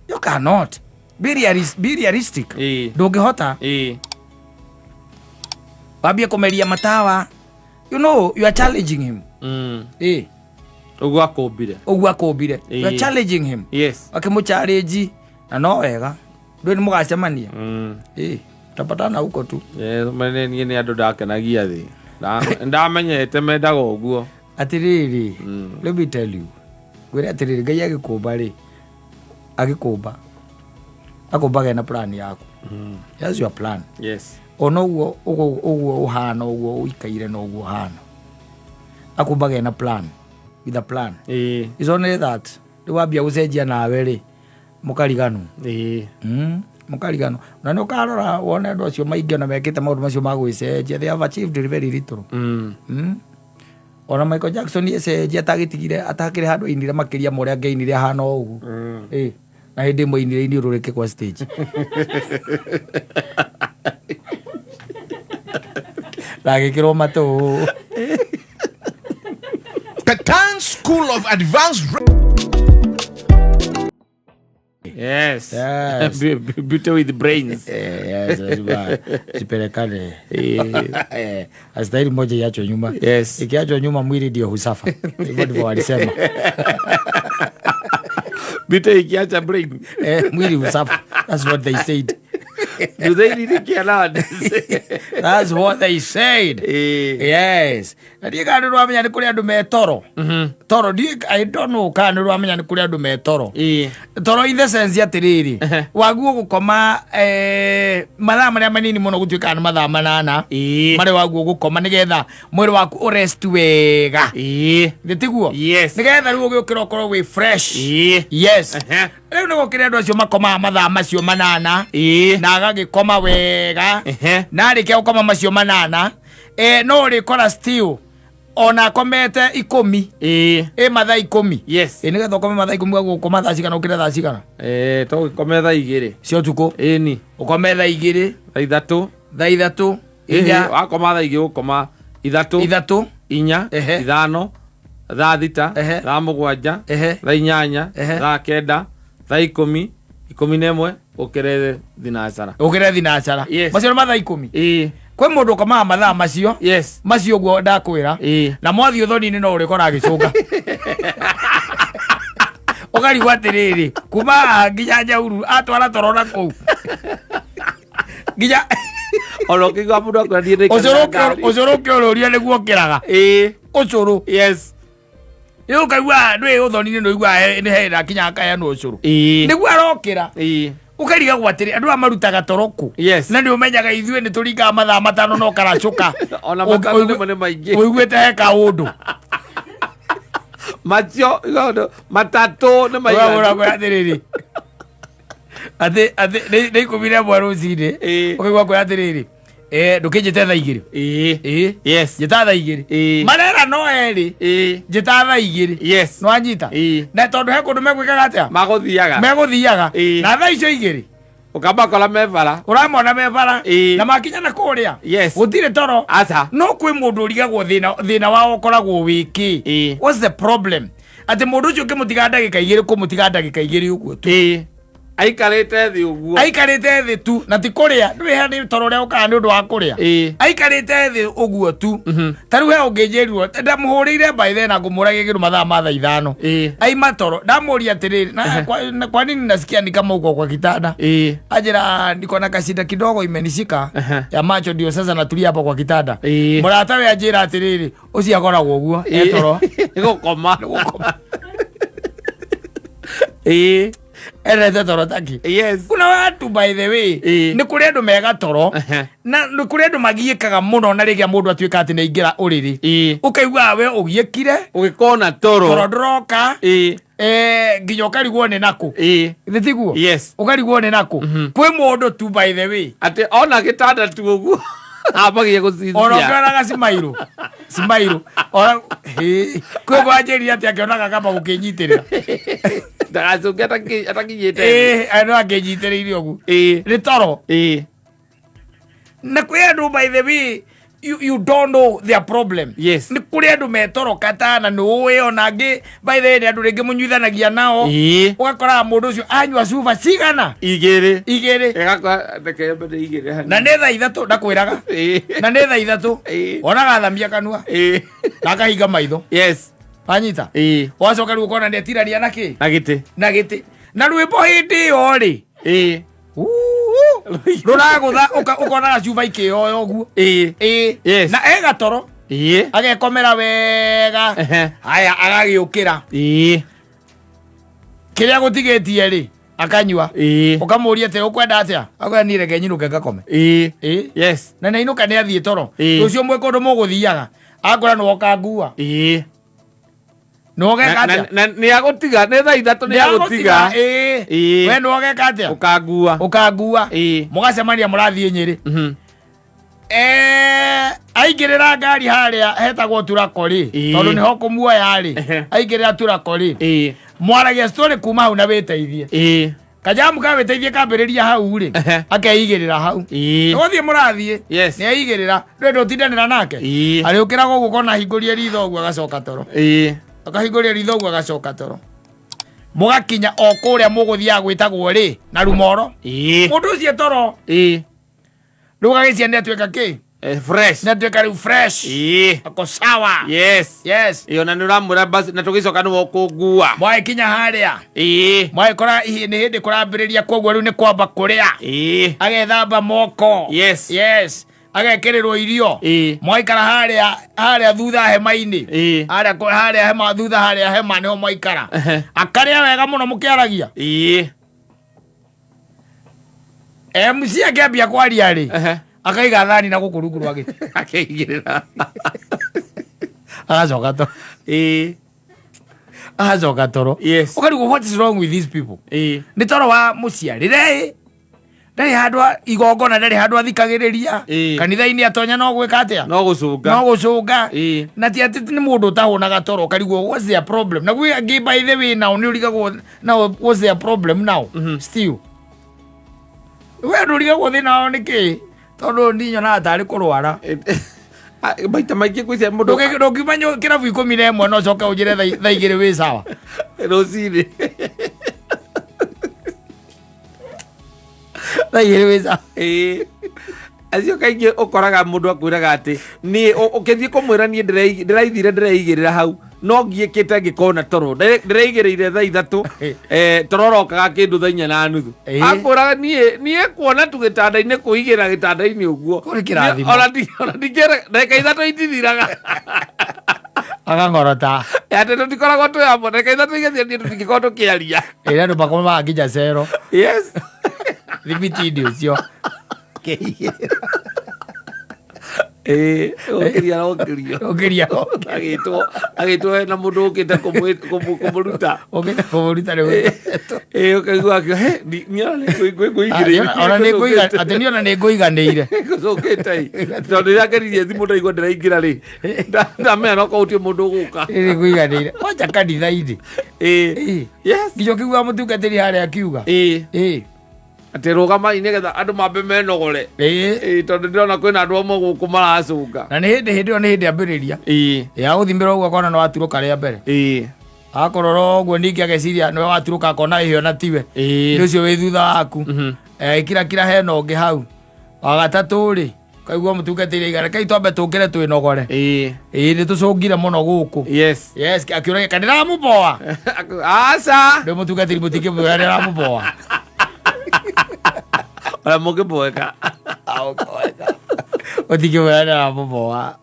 You cannot. Be realistic. Ndũngĩhota. Wambie kũmeria matawa. You know, you are challenging him. Ũguo akũmbire. Ũguo akũmbire. You are challenging him. Yes. Akĩmũ-challenge na no wega. Ndũĩ nĩ mũgacemania. Tapatana huko tu. Niĩ nĩ andũ ndakenagia thĩ. Ndamenyete mendaga ũguo. Atĩrĩrĩ, let me tell you. Ngwĩre atĩrĩrĩ, Ngai agĩkũmba rĩ, agĩkũmba. Akũmbaga ena plan yaku. That's your plan. Yes. Ona ũguo ũguo ũhana, ũguo ũikaire na ũguo ũhana. Akũmbaga ena plan. With a plan. It's only that rĩu wambia gũcenjia nawe rĩ, mũkariganwo. Mũkariganwo. Na nĩ ũkarora wone andũ acio maingĩ ona mekĩte maũndũ macio ma gwĩcenjia. They have achieved very little. Ona Michael Jackson ecenjia atagĩtigire atakĩrĩ handũ ainire makĩria ma ũrĩa angĩainire ahana o ũguo. Na hĩndĩ ĩmwe inire iniũrũ rĩkĩgwa stage na agĩkĩrwo matũ. Catan School of Advanced Yes. Yes. Beauty with brains. Yes, lazima zipelekane. Astahili moja iachwe nyuma. Yes. Ikiachwa nyuma mwili ndio husafa. Hivyo ndivyo walisema. Beauty ikiacha brain. Mwili husafa. That's what they said. Do they really care nowadays? That's what they said. Yes. Na ndiĩ kana nĩ ũramenya nĩ kũrĩ andũ me toro. Toro ndiĩ, I don't know kana nĩ ũramenya nĩ kũrĩ andũ me toro. Toro in the sense atĩrĩrĩ, waguo gũkoma mathaa marĩa manini mũno gũtuĩkaga nĩ mathaa 8 marĩa waguo gũkoma nĩgetha mwĩrĩ waku ũrest wega. Nĩ tiguo? Yes. Nĩgetha rĩu ũgĩũkĩra ũkorwo wĩ fresh. Yes. Rĩu nĩ gũkĩrĩ andũ acio makomaga mathaa macio 8 na agagĩkoma wega. Na arĩkia gũkoma macio 8, no ũrĩkora still ona akomete 10. Ĩ mathaa 10. Yes. Ĩ nĩgetha ũkome mathaa 10 waguo gũkoma thaa cigana ũkĩre thaa cigana? To gũkome thaa 2. Cia ũtukũ. Ĩni. Ũkome thaa 2. Thaa 3. Thaa 3. Inya. Wakoma thaa 2 ũgũkoma 3. 3. 4. 5. Thaa 6. Thaa 7. Thaa 8. Thaa 9. Thaa 10. 11. Ũkĩre thinacara. Ũkĩre thinacara. Yes. Macio nĩ mathaa 10. Ĩĩ. Kwĩ mũndũ ũkomaga mathaa macio. Yes. Macio ũguo ndakwĩra. Ĩĩ. Na mwathiĩ ũthoni-inĩ no ũrĩkora agĩcũnga. Ũkarigwo atĩrĩrĩ, kuma haha nginya Nyauru atwara toro na kũu. Nginya Ona ũkĩigua mũndũ akwĩra niĩ ndĩikaraga ngari. Ũcũrũ ũkĩũrũria nĩguo ũkĩraga. Ĩĩ. Ũcũrũ. Yes. Rĩu ũkaigua ndwĩ ũthoni-inĩ nĩ ũiguaga nĩ hĩndĩ akinya akaheanwo ũcũrũ. Ĩĩ. Nĩguo arokĩra. Ĩĩ. Ũkarigagwo atĩrĩ, andũ aya marutaga toro kũ? Yes. Na nĩ ũmenyaga ithuĩ nĩ tũringaga mathaa 5 no karacũka. Ona 5 nĩmo nĩ maingĩ. Ũiguĩte he kaũndũ. Macio, 3 nĩ maiganu. Ũgakora kwĩ atĩrĩrĩ. Atĩ, atĩ, nĩ 11 rũcinĩ. Ĩĩ. Ũkaigua kwĩ atĩrĩrĩ. Ndũkĩnjĩte thaa 2. Ĩĩ. Ĩĩ. Yes. Njĩta thaa 2. Ĩĩ. Marera no 2. Ĩĩ. Njĩta thaa 2. Yes. Nĩwanyita? Ĩĩ. Na tondũ he kũndũ megwĩkaga atĩa? Magũthiaga. Megũthiaga. Ĩĩ. Na thaa icio 2. Ũkamakora me bara. Ũramona me bara. Ĩĩ. Na makinya na kũrĩa. Yes. Gũtirĩ toro. Aca. No kwĩ mũndũ ũrigagwo thĩna wao ũkoragwo wĩ kĩ? Ĩĩ. What's the problem? Atĩ mũndũ ũcio ũkĩmũtiga ndagĩka 2 kũmũtiga ndagĩka 2 ũguo tu. Ĩĩ. Aikarĩte thĩ ũguo. Aikarĩte thĩ tu na ti kũrĩa. Ndũĩ he nĩ toro ũrĩa ũkaga nĩ ũndũ wa kũrĩa. Ĩĩ. Aikarĩte thĩ ũguo tu. Ta rĩu he ũngĩnjĩrirwo, ndamũhũrĩire by then na ngũmũragia kĩndũ mathaa ma thaa 5. Ĩĩ. Aima toro, ndamũria atĩrĩrĩ, na kwa nini nasikia ni kama uko kwa kitanda? Ĩĩ. Anjĩra niko na kashinda kidogo imenishika ya macho ndio sasa natulia hapo kwa kitanda. Ĩĩ. Mũrata we anjĩra atĩrĩrĩ, ũcio akoragwo ũguo, Ĩĩ. e toro. Nĩ gũkoma. Nĩ gũkoma. Ĩĩ. Endete toro taki. Yes. Kuna watu by the way, Ĩĩ. nĩ kũrĩ andũ mega toro. Na nĩ kũrĩ andũ magiĩkaga mũno na rĩrĩa mũndũ atuĩka atĩ nĩ aingĩra ũrĩrĩ. Ĩĩ. Ũkaigua we ũgiĩkire. Ũgĩkona toro. Toro ndũroka. Ĩĩ. Nginya ũkarigwo nĩ nakũ. Ĩĩ. Nĩ tiguo? Yes. Ũkarigwo nĩ nakũ. Kwĩ mũndũ tu by the way. Atĩ ona gĩtanda tu ũguo. Ambagia gũcithia. Ona ũkĩonaga cimairũ. Cimairũ. Ona, hĩ. Kwĩ ũguo anjĩrire atĩ akĩonaga kamba gũkĩnyitĩrĩra. Ndagacũke atakinyĩte. Ĩĩ, no akĩnyitĩrĩire ũguo. Ĩĩ. Nĩ toro. Ĩĩ. Na kwĩ andũ by the way, you don't know their problem. Yes. Nĩ kũrĩ andũ metoro katana nĩ ũĩ ona angĩ by the way nĩ andũ rĩngĩ mũnyuithanagia nao. Ĩĩ. Ũgakoraga mũndũ ũcio anyua cuba cigana? 2. 2. Ĩgakora reke nyambe nĩ 2 hanini. Na nĩ thaa 3 ndakwĩraga. Ĩĩ. Na nĩ thaa 3. Ĩĩ. Wonaga athamia kanua. Ĩĩ. Na akahinga maitho. Yes. Wanyita? Ĩĩ. Wacoka rĩu ũkona nĩ atirania na kĩ? Na gĩtĩ. Na gĩtĩ. Na rwĩmbo hĩndĩ ĩyo rĩ. Ĩĩ. Rũragũtha ũkonaga cuba ikĩyoya ũguo. Ĩĩ. Ĩĩ. Yes. Na e gatoro. Ĩĩ. Agekomera wega. Haya agagĩũkĩra. Ĩĩ. Kĩrĩa gũtigĩtie rĩ, akanyua. Ĩĩ. Ũkamũria atĩ ũkwenda atĩa? Akwĩra niĩ reke nyinũke ngakome. Ĩĩ. Ĩĩ. Yes. Na nĩainũka nĩathiĩ toro. Ĩĩ. Rũciũ mwĩ kũndũ mũgũthiaga. Akwĩra nĩwoka ngua. Ĩĩ. Nĩwogeka atĩa? Na nĩagũtiga, nĩ thaa 3 nĩagũtiga. Ĩĩ. Ĩĩ. We nĩwogeka atĩa? Ũkangua. Ũkangua. Ĩĩ. Mũgacemania mũrathiĩ Nyĩrĩ. Aingĩrĩra ngari harĩa hetagwo Turako rĩ, Ĩĩ. tondũ nĩho kũmuoya rĩ, aingĩrĩra Turako rĩ, Ĩĩ. mwaragia story kuma hau na wĩteithie. Ĩĩ. Kajamu kawĩteithie kambĩrĩria hau rĩ, akeigĩrĩra hau. Nĩgũthiĩ mũrathiĩ. Yes. Nĩ aigĩrĩra. Ndũrĩ ũtindanĩra nake. Arĩũkĩraga ũguo kona ahingũrie ritho ũguo agacoka toro. Akahingũria ritho ũguo agacoka toro. Mũgakinya o kũrĩa mũgũthiaga gwĩtagwo rĩ na rumoro. Mũndũ ũcio toro. Rĩu agĩcia nĩ atuĩka kĩ? Fresh. Nĩ atuĩka rĩu fresh. Ako sawa. Yes. Yes. Ĩyo na nĩ ũramwĩra basi na tũgĩcoka nĩwe ũkũngua. Mwagĩkinya harĩa. Mwagĩkora nĩ hĩndĩ kũrambĩrĩria koguo rĩu nĩ kwamba kũrĩa. Agethamba moko. Yes. Yes. Agekĩrĩrwo irio. Mwaikara harĩa harĩa thutha hema-inĩ. Harĩa harĩa hema thutha harĩa hema nĩho mwaikara. Akarĩa wega mũno mũkĩaragia. MC akĩambia kwaria rĩ. Akaiga thani na gũkũ rungu rwa gĩtĩ. Akeigĩrĩra. Agacoka toro. Agacoka toro. Yes. Ũkarigwo what is wrong with these people? Nĩ toro wa mũciarĩre ndarĩ handũ igongona ndarĩ handũ athikagĩrĩria. Kanitha-inĩ atonya no gwĩka atĩa? No gũcũnga. No gũcũnga. Na ti atĩ nĩ mũndũ ũtahũnaga toro ũkarigwo what's their problem? Na gwĩ angĩ by the way nao nĩ ũrigagwo now what's their problem now? Still. We ndũrigagwo thĩna wao nĩ kĩ? Tondũ niĩ nyonaga tarĩ kũrwara. Maita maingĩ gwĩcia mũndũ Ndũngiuma kĩrabu 11 no ũcoke ũnjĩre thaa 2 wĩ sawa. Rũcinĩ. Thaa 2 wĩ sawa. Acio kaingĩ ũkoraga mũndũ akwĩraga atĩ niĩ ũkĩthiĩ kũmwĩra niĩ ndĩraithire ndĩreigĩrĩra hau no ngiĩkĩte ngĩkona toro ndĩreigĩrĩire thaa 3 toro ũrokaga kĩndũ thaa 4:30. Akwĩraga niĩ kuona tu gĩtanda-inĩ kũigĩra gĩtanda-inĩ ũguo. Kũrĩ kĩrathimo. Ona ndingĩra ndagĩka 3 itithiraga. Akang'orota. Atĩ tũtikoragwo twĩ hamwe ndagĩka 3 igĩthira niĩ tũtingĩkorwo tũkĩaria. Ĩrĩa andũ makomaga nginya cero. Yes. Thibiti-inĩ ũcio. Ũkĩria ũkĩria. Ũkĩria. Agĩtwo hena mũndũ ũkĩte kũmũruta. Ũkĩte kũmũruta rĩu. Ũkaigua akiuga, he, niĩ ona nĩ ngũigĩrĩire. Ona nĩ ngũiga, atĩ niĩ ona nĩ ngũiganĩire. Ngũcũkĩte ĩ. Tondũ rĩrĩa ngeririe thimũ ndaigua ndĩraingĩra rĩ. Ndamenya no korwo gũtirĩ mũndũ ũgũka. Nĩ ngũiganĩire. Kwanja kanitha-inĩ. Yes. Nginya ũkĩigua mũtungatĩri harĩa akiuga. Atĩ rũgamai nĩgetha andũ mambe menogore. Tondũ ndĩrona kwĩna andũ amwe gũkũ maracũnga. Na nĩ hĩndĩ ĩyo nĩ hĩndĩ ambĩrĩria. Ya gũthimĩra ũguo akona nĩ waturũka rĩa mbere. Akorora ũguo ningĩ ageciria nĩwe waturũka akona ĩhĩ ona tiwe. Nĩ ũcio wĩ thutha waku. Kira kira hena ũngĩ hau. Wa gatatũ rĩ, kaigua mũtungatĩri aigana, kai twambe tũkĩre twĩnogore. Nĩ tũcũngire mũno gũkũ. Yes. Yes, akĩũragia kana ndĩramũboa. Aca. Ndĩ mũtungatĩri mũtingĩmwĩra ndĩramũboa. Ona mũngĩboeka. Ũtingĩmwĩra ndĩramũboa.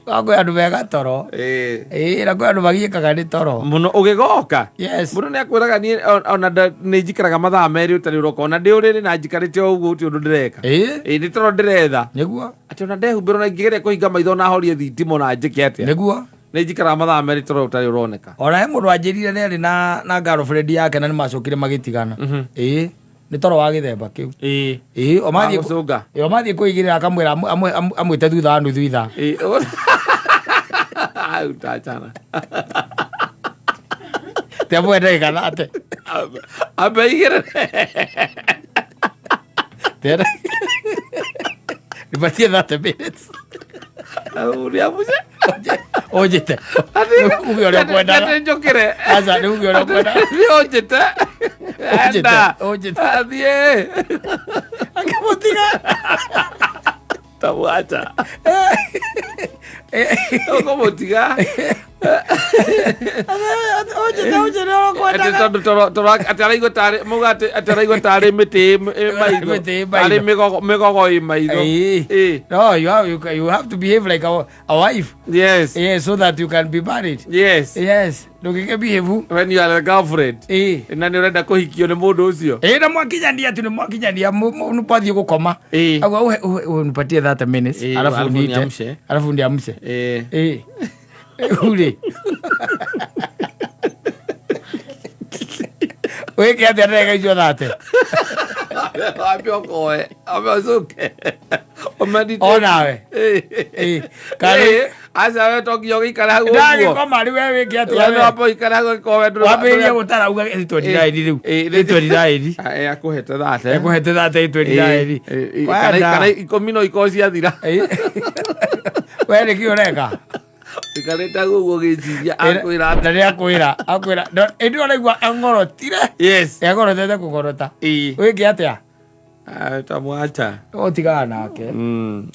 Kwĩ andũ mega toro. Na kwĩ andũ magiĩkaga nĩ toro. Mũno ũgĩgoka. Yes. Mũndũ nĩ akwĩraga niĩ ona nĩ njikaraga mathaa 2 ũtarĩ ũroka. Ona ndĩ ũrĩrĩ na njikarĩte o ũguo gũtirĩ ũndũ ndĩreka. Nĩ toro ndĩretha. Nĩguo. Atĩ ona ndehumbĩrwo na ingĩgeria kũhinga maitho na horie thitima ona njĩke atĩa. Nĩguo. Nĩ njikaraga mathaa 2 toro ũtarĩ ũroneka. Ona he mũndũ anjĩrire nĩ arĩ na girlfriend yake na nĩ macokire magĩtigana. Nĩ toro wa gĩthemba kĩu. O mathiĩ Wa gũcũnga. O mathiĩ kũigĩrĩra akamwĩra amwĩte thutha wa nuthu ithaa. Au, tachana. Te amwe ndagĩka thate. Ambe igĩrĩre. Tena. Nipatie 30 minutes. Ũrĩa mũce. Ũnjĩte. Uge ũrĩa ũkwendaga. Atĩ njũkĩre. Aca, nĩ uge ũrĩa ũkwendaga. Nĩ ũnjĩte. Ũnjĩte, Enda. ũnjĩte. Athiĩ. Akĩmũtiga. Tamwacha. Ũkũmũtiga. Ũnjĩte, ũnjĩte ũrĩa ũkwendaga. Atĩ tondũ toro atĩ araigua tarĩ, mauga atĩ araigua tarĩ mĩtĩ ĩ maitho. Mĩtĩ ĩ maitho. Tarĩ mĩgogo ĩ maitho. No, you have to behave like a wife. Yes. Yes, so that you can be married. Yes. Yes. Ndũngĩke behave. When you are a girlfriend. Na nĩ ũrenda kũhikio nĩ mũndũ ũcio. Na mwakinyania tu, nĩ mwakinyania, nĩ mwathiĩ gũkoma. Agwa, unipatie 30 minutes, alafu Alafu niite. niamshe. Alafu niamshe. Rĩu rĩ. Wĩke atĩa ndagĩka icio 30? Wambe ũkoe, wambe ũcoke. Ũmeditate. Onawe. Ĩĩ. Kana- Ĩĩ, aca we to nginya ũgĩikare hau ũguo. Ndagĩkoma rĩu we wĩke atĩa We we? no wambe ũikare hau ũgĩkoe ndũrĩ- Wambĩrĩrie gũtara uga 29 rĩu. Ĩĩ, Nĩ 29. Ah, ĩĩ, akũhete thate. Ekũhete thate 29. Ĩĩ, ĩĩ, kana kana ikũmi no ikorwo ciathira. We nĩkĩ ũreka? Ikarĩte hau ũguo ũgĩciria akwĩra atĩa. Na nĩ akwĩra, akwĩra. Ĩndĩ ũraigua ang'orotire. Yes. Ang'orotete kũng'orota. Ĩĩ. Wĩke atĩa? Ah, tamwacha. Ũtigana nake. Mm.